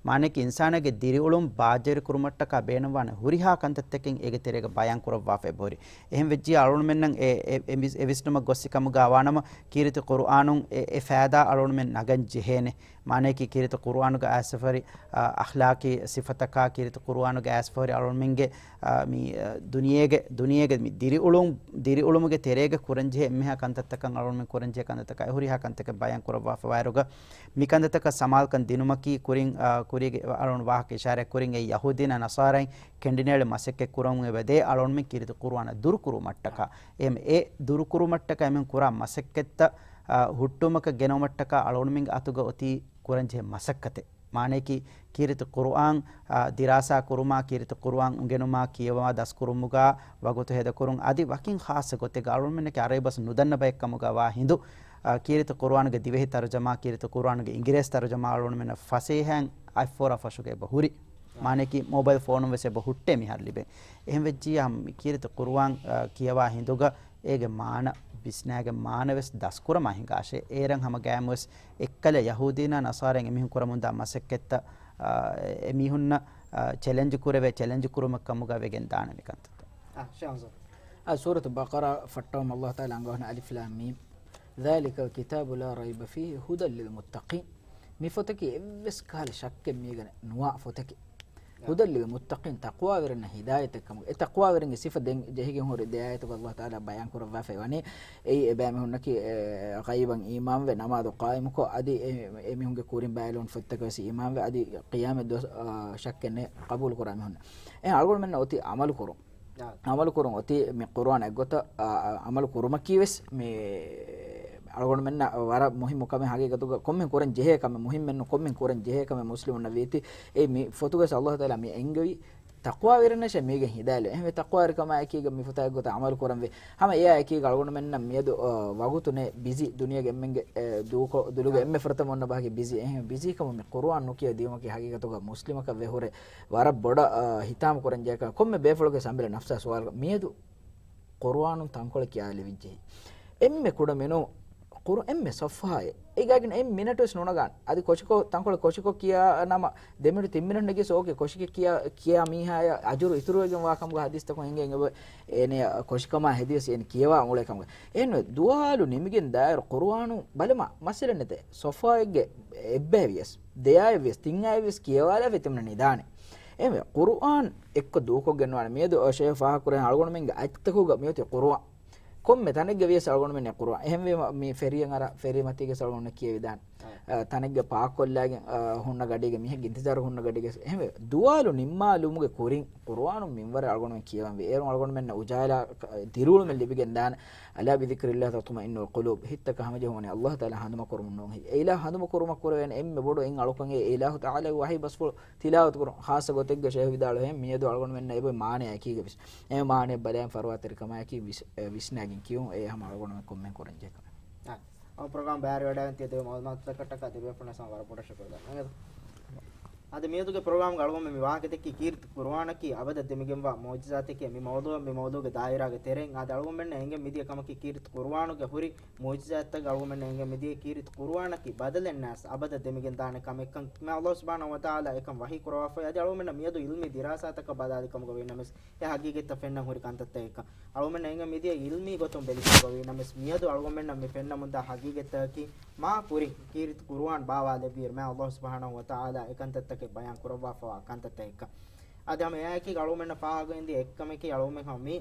މާނައަކީ އިންސާނެއްގެ ދިރިއުޅުން ބާއްޖަވެރިކުރުމަށްޓަކާ ބޭނުންވާނެ ހުރިހާ ކަންތައްތަކެއް އޭގެ ތެރޭގަ ބަޔާން ކުރައްވާފަ އެބަހުރި. އެހެން ވެއްޖިއްޔާ އަޅުގަނޑުމެންނަށް އެ، އެ، އެ ވިސް-، އެ ވިސްނުމަށް ގޮއްސި ކަމުގަ ވާނަމަ، ކީރިތި ޤުރުއާނުން އެ، އެ ފައިދާ އަޅުގަނޑުމެން ނަގަން ޖެހޭނެ. މާނައަކީ ކީރިތި ޤުރުއާނުގަ އައިސްފަހުރި، އަ، އަޚްލާޤީ ސިފަތަކާ، ކީރިތި ޤުރުއާނުގަ އައިސްފަހުރި އަޅުގަނޑުމެންގެ، އަ، މި، އަ، ދުނިޔޭގެ، ދުނިޔޭގެ މި ދިރިއުޅުން، ދިރިއުޅުމުގެ ތެރޭގަ ކުރަންޖެހޭ އެންމެހާ ކަންތައްތަކަށް އަޅުގަނޑުމެން ކުރަންޖެހޭ ކަންތައްތަކާ އެ ހުރިހާ ކަންތަކެއް ބަޔާން ކުރައްވާފަ ވާއިރުގަ، މި ކަންތައްތަކަށް ސަމާލުކަން ދިނުމަކީ ކުރިން، އަ، ކުރީގެ އަޅުގަނޑު ވާހަކަ އިޝާރާތް ކުރިން އެ ޔަހޫދީންނާ ނަޞާރާއިން ކެނޑިނޭޅި މަސައްކަތް ކުރަމުން އެބަ ދޭ އަޅުގަނޑުމެން ކީރިތި ޤުރުއާނަށް ދުރުކުރުމަށްޓަކާ. އެހެން އެ ދުރުކުރުމަށްޓަކާ އެމީހުން ކުރާ މަސައްކަތްތައް، އަ، ހުއްޓުވުމަކަށް ގެނައުމަށްޓަކާ އަޅުގަނޑުމެންގެ އަތުގަ އޮތީ ކުރަންޖެހޭ މަސައްކަތެއް. މާނައަކީ ކީރިތި ޤުރުއާން، އާ، ދިރާސާ ކުރުމާ، ކީރިތި ޤުރުއާން އުނގެނުމާ، ކިޔަވާ ދަސްކުރުމުގަ ވަގުތު ހޭދަކުރުން، އަދި ވަކިން ޚާއްޞަ ގޮތެއްގަ އަޅުގަނޑުމެންނަކީ ޢަރަބި ބަސް ނުދަންނަ ބައެއްކަމުގަ ވާ ހިނދު، އާ، ކީރިތި ޤުރުއާނުގެ ދިވެހި ތަރުޖަމާ، ކީރިތި ޤުރުއާނުގެ އިނގިރޭސި ތަރުޖަމާ އަޅުގަނޑުމެންނަށް ފަސޭހައިން އަތްފޯރާ ފަށުގަ އެބަ ހުރި. މާނައަކީ މޯބައިލް ފޯނުން ވެސް އެބަ ހުއްޓޭ މިހާރު ލިބެން. އެހެން ވެއްޖިއްޔާ ކީރިތި ޤުރުއާން، އާ، ކިޔަވާ ހިނދުގަ އޭގެ މާނަ ވިސްނާގެން މާނަވެސް ދަސްކުރަމާ ހިނގާށޭ. އޭރަށް ހަމަ ގައިމުވެސް އެއްކަލަ ޔަހޫދީންނާ ނަޞާރާއިން އެމީހުން ކުރަމުންދާ މަސައްކަތްތައް، އާ، އެމީހުންނަށް، އާ، ޗެލެންޖް ކުރެވޭ، ޗެލެންޖް ކުރުމެއް ކަމުގަ ވެގެން ދާނެ މި ކަންތައްތައް. އާ، ޝާންސަރް. އާ، ސޫރަތު ބަޤަރާ ފައްޓަވަމުން ﷲ ތަޢާލާ އަންގަވަން އަލިފް ލާމް މީމް. ذَٰلِكَ الْكِتَابُ لَا رَيْبَ فِيهِ هُدًى لِّلْمُتَّقِينَ. މި ފޮތަކީ އެއްވެސް ކަހަލަ ޝައްކެއް މީގަ ނުވާ ފޮތެކޭ. ހުދަން ލިލް މުއްތަޤީން، ތަޤްވާވެރިންނަށް ހިދާޔަތެއް ކަމުގަ. އެ ތަޤްވާވެރިންގެ ސިފަ ދެން ޖެހިގެން ހުރި ދެ އާޔަތުގަ ﷲ ތަޢާލާ ބަޔާން ކުރައްވާފައި ވަނީ، އެއީ އެބައިމީހުންނަކީ، އެ، ޣައިބަށް އީމާންވެ، ނަމާދު ޤާއިމުކޮށް، އަދި އެ، އެމީހުންގެ ކުރިން ބައިލުން ފޮތްތަކަށް ވެސް އީމާންވެ، އަދި ޤިޔާމަތް ދުވަސް، އާ، ޝައްކެއް ނެތް ޤަބޫލު ކުރާ މީހުން. އެ އަޅުގަނޑުމެންނަށް އޮތީ ޢަމަލު ކުރުން. އާ. ޢަމަލު ކުރުން އޮތީ މި ޤުރުއާން އެއްގޮތަށް، އާ، އާ، ޢަމަލު ކުރުމަކީ ވެސް މި އަޅުގަނޑުމެންނަށް ވަރަށް މުހިއްމު ކަމެއް ޙަޤީޤަތުގަ. ކޮންމެ ކުރަން ޖެހޭ ކަމެއް، މުހިއްމެއްނު ކޮންމެ ކުރަން ޖެހޭ ކަމެއް މުސްލިމުންނަށް ވީތީ، އެ މި ފޮތުގަސް ﷲ ތަޢާލާ މި އެންގެވި ތަޤްވާވެރިންނަށޭ މީގެން ހިދާޔަތް ލިބޭ. އެހެންވެ، ތަޤްވާވެރިކަމާ އެކީގަ މި ފޮތާ އެއްގޮތަށް ޢަމަލު ކުރަންވީ. ހަމަ އެއާ އެކީގަ އަޅުގަނޑުމެންނަށް މިއަދު، އަ، ވަގުތު ނެތް، ބިޒީ ދުނިޔޭގެ އެންމެންގެ، އެ، ދޫކޮ-، ދުލުގެ އެންމެ ފުރަތަމަ އޮންނަ ބަހަކީ ބިޒީ. އެހެން ބިޒީކަމުން މި ޤުރުއާން ނުކިޔަ ދިޔުމަކީ ޙަޤީޤަތުގަ މުސްލިމަކަށް ވެހުރެ ވަރަށް ބޮޑަށް، އަ، ހިތާމަ ކުރަން ޖެހޭ ކަމެއް. ކޮންމެ ބޭފުޅުގެ ސަމިލަ ނަފްސާ ސުވާލު، މިއަދު ޤުރުއާނުން ތަންކޮޅެއް ކިޔާލެވިއްޖެ. އެންމެ ކުޑަ މިނޫ ޤުރު އެންމެ ޞަފްޙާއެއް އެގާގިން އެއް މިނެޓުވެސް ނުނަގާނެ. އަދި ކޮށިކޮށް ތަންކޮޅެއް ކޮށިކޮށް ކިޔާ ނަމަ، ދެ މިނެޓު ތިން މިނެޓު ނެގިޔަސް އޯކޭ، ކޮށިކޮށް ކިޔާ، ކިޔާ މީހާޔަށް އަޖުރު އިތުރުވެގެން ވާ ކަމުގަ ޙަދީޘްތަކުން އެނގޭ އެބަ އޭނަޔަށް ކޮށިކަމާ ހެދިޔަސް އޭނަ ކިޔަވާ އުޅޭ ކަމުގަ. އެހެންވެ، ދުވާލު ނިމިގެން ދާއިރު ޤުރުއާނު ބަލަމާ މައްސަލަ ނެތޭ. ޞަފްޙާއެއްގެ އެއްބައެއްވިޔަސް، ދެޔައެއްވިޔަސް، ތިންއައެއްވިޔަސް ކިޔަވާލާފަ ތިމަންނަ ނިދާނެ. އެހެންވެ، ޤުރުއާން އެއްކޮށް ދޫކޮށްގެންވާނެ. މިއަދު ޝޭޚް ފާހަގަކުރޭ އަޅުގަނޑުމެންގެ އަތްތަކުގަ މިއޮތީ ޤުރުއާން. ކޮންމެ ތަނެއްގަ ވިޔަސް އަޅުގަނޑުމެންނަށް ޤުރުއާން. އެހެންވީމަ، މި ފެރީއަށް އަރާ ފެރީ މަތީގަ އަޅުގަނޑުމެންނަށް ކިޔެވިދާނެ. އާ، ތަނެއްގަ ޕާކްކޮށްލާގެން، އާ، ހުންނަ ގަޑީގަ މީހެއް އިންތިޒާރު ހުންނަ ގަޑީގަ. އެހެންވެ، ދުވާލު ނިންމާލުމުގެ ކުރިން ޤުރުއާނު މިންވަރަށް އަޅުގަނޑުމެން ކިޔަވަންވީ. އޭރުން އަޅުގަނޑުމެންނަށް އުޖާލާ ދިރިއުޅުމެއް ލިބިގެން ދާނެ. ألا بذكر الله تطمئن القلوب. ހިތްތަކަށް ހަމަޖެހުމަށް އައްލާހު ތަޢާލާ ހަނދުމަކުރުމުން ނޫން. އެ އިލާހު ހަނދުމަކުރުމަށް ކުރެވޭނެ އެންމެ ބޮޑު އެއް އަޅުކަން އެ އިލާހު ތަޢާލާގެ ވަޙީ ބަސްފުޅު ތިލާވަތު ކުރުން. ޚާއްޞަ ގޮތެއްގަ ޝޭޚް ވިދާޅުވި ހެން މިއަދު އަޅުގަނޑުމެންނަށް އެބަ މާނަޔަކީގަ ވިސް. އެ މާނަޔަށް ބަލައިން ފަރުވާތެރިކަމާއެކީ ވިސް-، އެ ވިސްނާގެން ކިޔުން. އެ ހަމަ އަޅުގަނޑުމެން ކޮންމެން ކުރަންޖެހޭ ކަމެއް. އާ، އަ، ޕްރޮގްރާމް ބައިވެރިވެވަޑައިގެން ތިޔަ ދެ މައުލޫމާތުތަކަށްޓަކާ ދެބޭފުޅުންނަށް ވަރަށް ބޮޑަށް ޝުކުރު ދަންނަވަން. އަދި މިއަދުގެ ޕްރޮގްރާމްގަ އަޅުގަނޑުމެން މި ވާހަކަދެއްކި ކީރިތި ޤުރުއާނަކީ އަބަދަށް ދެމިގެންވާ މުޢުޖިޒާތެކޭ. މި މައުޟޫޢަށް މި މައުޟޫޢުގެ ދާއިރާގެ ތެރެއިން އަދި އަޅުގަނޑުމެންނަށް އެނގެން މިދިޔަ ކަމަކީ ކީރިތި ޤުރުއާނުގެ ހުރި މުޢުޖިޒާތްތައް އަޅުގަނޑުމެންނަށް އެނގެން މިދިޔަ ކީރިތި ޤުރުއާނަކީ ބަދަލެއް ނާސް އަބަދަށް ދެމިގެން ދާނެ ކަމެއްކަން. މި އައްލާހު ސުބްޙާނަހު ވަތަޢާލާ އެކަން ވަޙީ ކުރައްވާފައި. އަދި އަޅުގަނޑުމެންނަށް މިއަދު ޢިލްމީ ދިރާސާތަކަށް ބަލާލި ކަމުގަ ވީނަމަވެސް، އެ ޙަޤީޤަތްތައް ފެންނަން ހުރި ކަންތައްތައް އެއްކަން. އަޅުގަނޑުމެންނަށް އެނގެން މިދިޔަ ޢިލްމީ ގޮތުން ބެލިކަމުގަ ވީނަމަވެސް، މިއަދު އަޅުގަނޑުމެންނަށް މި ފެންނަމުންދާ ޙަޤީޤަތްތަކަކީ މާ ކުރިން ކީރިތި ޤުރުއާން ބާވާލެއްވިއިރު މާތް އައްލާހު ސުބްޙާނަހު ވަތަޢާލާ އެކަންތައްތަކެއް ބަޔާން ކުރައްވާފައިވާ ކަންތައްތައް އެއްކަން. އަދި ހަމަ އެއާއެކީގަ އަޅުގަނޑުމެންނަށް ފާހަގައިން ދިޔަ އެއްކަމަކީ، އަޅުގަނޑުމެން ހަމަ މި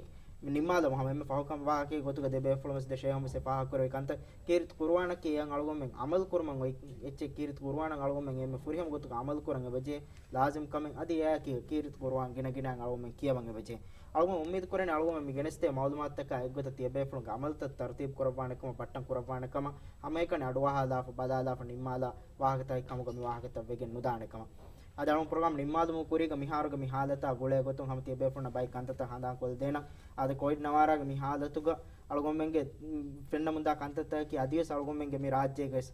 ނިންމާލަމުން ހަމަ އެންމެ ފަހު ކަމަށް ވާހަކައިގެ ގޮތުގަ ދެބޭފުޅުން ވެސް ދެ ޝޭޚުން ވެސް އެ ފާހަގަކުރެއްވި ކަންތައް، ކީރިތި ޤުރުއާނަކީ އެއަށް އަޅުގަނޑުމެން ޢަމަލު ކުރުމަށް އޮތް އެއްޗެއް. ކީރިތި ޤުރުއާނަށް އަޅުގަނޑުމެން އެންމެ ފުރިހަމަ ގޮތުގަ ޢަމަލު ކުރަން އެބަޖެހޭ ލާޒިމް ކަމެއް. އަދި އެއާއެކީ ކީރިތި ޤުރުއާން ގިނަ ގިނައިން އަޅުގަނޑުމެން ކިޔަވަން އެބަޖެހޭ. އަޅުގަނޑު އުއްމީދު ކުރަނީ އަޅުގަނޑުމެން މި ގެނެސްދޭ މައުލޫމާތުތަކާ އެއްގޮތަށް ތިޔަބޭފުޅުންގެ ޢަމަލުތައް ތަރުތީބު ކުރައްވާނެ ކަމަށް، ބައްޓަން ކުރައްވާނެ ކަމަށް، ހަމައެކަނި އަޑުއަހާލާފަ، ބަލާލާފަ، ނިންމާލާ ވާހަކަތަކެއް ކަމުގަ މި ވާހަކަތައް ވެގެން ނުދާނެ ކަމަށް. އަދި އަޅުގަނޑު ޕްރޮގްރާމް ނިންމާލުމުގެ ކުރީގަ މިހާރުގެ މި ޙާލަތާ ގުޅޭ ގޮތުން ހަމަ ތިޔަބޭފުޅުންނަށް ބައެއް ކަންތައްތައް ހަނދާން ކޮށްދޭނަން. އަދި ކޮވިޑް ނަވާރާގެ މި ޙާލަތުގަ އަޅުގަނޑުމެންގެ، މް، ފެންނަމުންދާ ކަންތައްތަކަކީ އަދިވެސް އަޅުގަނޑުމެންގެ މި ރާއްޖޭގަ ވެސް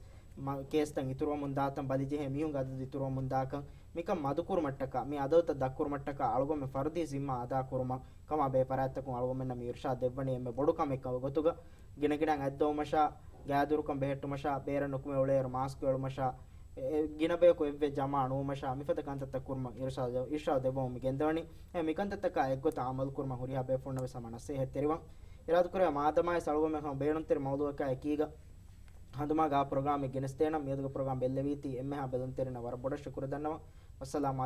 މަ-، ކޭސްތައް އިތުރުވަމުންދާތަން، ބަލިޖެހޭ މީހުންގެ އަދަދު އިތުރުވަމުންދާކަން، މިކަން މަދުކުރުމަށްޓަކާ، މި އަދަދުތައް ދަށްކުރުމަށްޓަކާ އަޅުގަނޑުމެން ފަރުދީ ޒިންމާ އަދާކުރުމަށް ކަމާ ބޭ ފަރާތްތަކުން އަޅުގަނޑުމެންނަށް މި އިރުޝާދު ދެއްވަނީ އެންމެ ބޮޑު ކަމެއް ގޮތުގަ، ގިނަގިނައިން އަތްދޮވުމަށާ، ގާދޫރުކަން ބެހެއްޓުމަށާ، ބޭރަށް ނުކުމެ އުޅޭއިރު މާސްކު އެޅުމަށާ، އެ، އެ، ގިނަ ބަޔަކު އެއްވެ ޖަމާ ނުވުމަށާ، މިފަދަ ކަންތައްތައް ކުރުމަށް އިރުޝާދު، އިރުޝާދު ދެއްވަމުން މި ގެންދަވަނީ. އެ، މިކަންތައްތަކާ އެއްގޮތަށް ޢަމަލު ކުރުމަށް ހުރިހާ ބޭފުޅުންނަށް ވެސް ހަމަ ނަސޭހަތްތެރިވަން. އިރާދަކުރޭ މާދަމާވެސް އަޅުގަނޑުމެން ހަމަ ބޭނުންތެރި މައުޟޫޢަކާ އެކީގަ ހަނދުމާގަ ޕްރޮގްރާމެއް ގެނެސްދޭނަން. މިއަދުގެ ޕްރޮގްރާމް ބެއްލެވީތީ އެންމެހާ ބެލުންތެރިންނަށް ވަރަށް ބޮޑަށް ޝުކުރު ދަންނަވަން. ވައްސަލާމު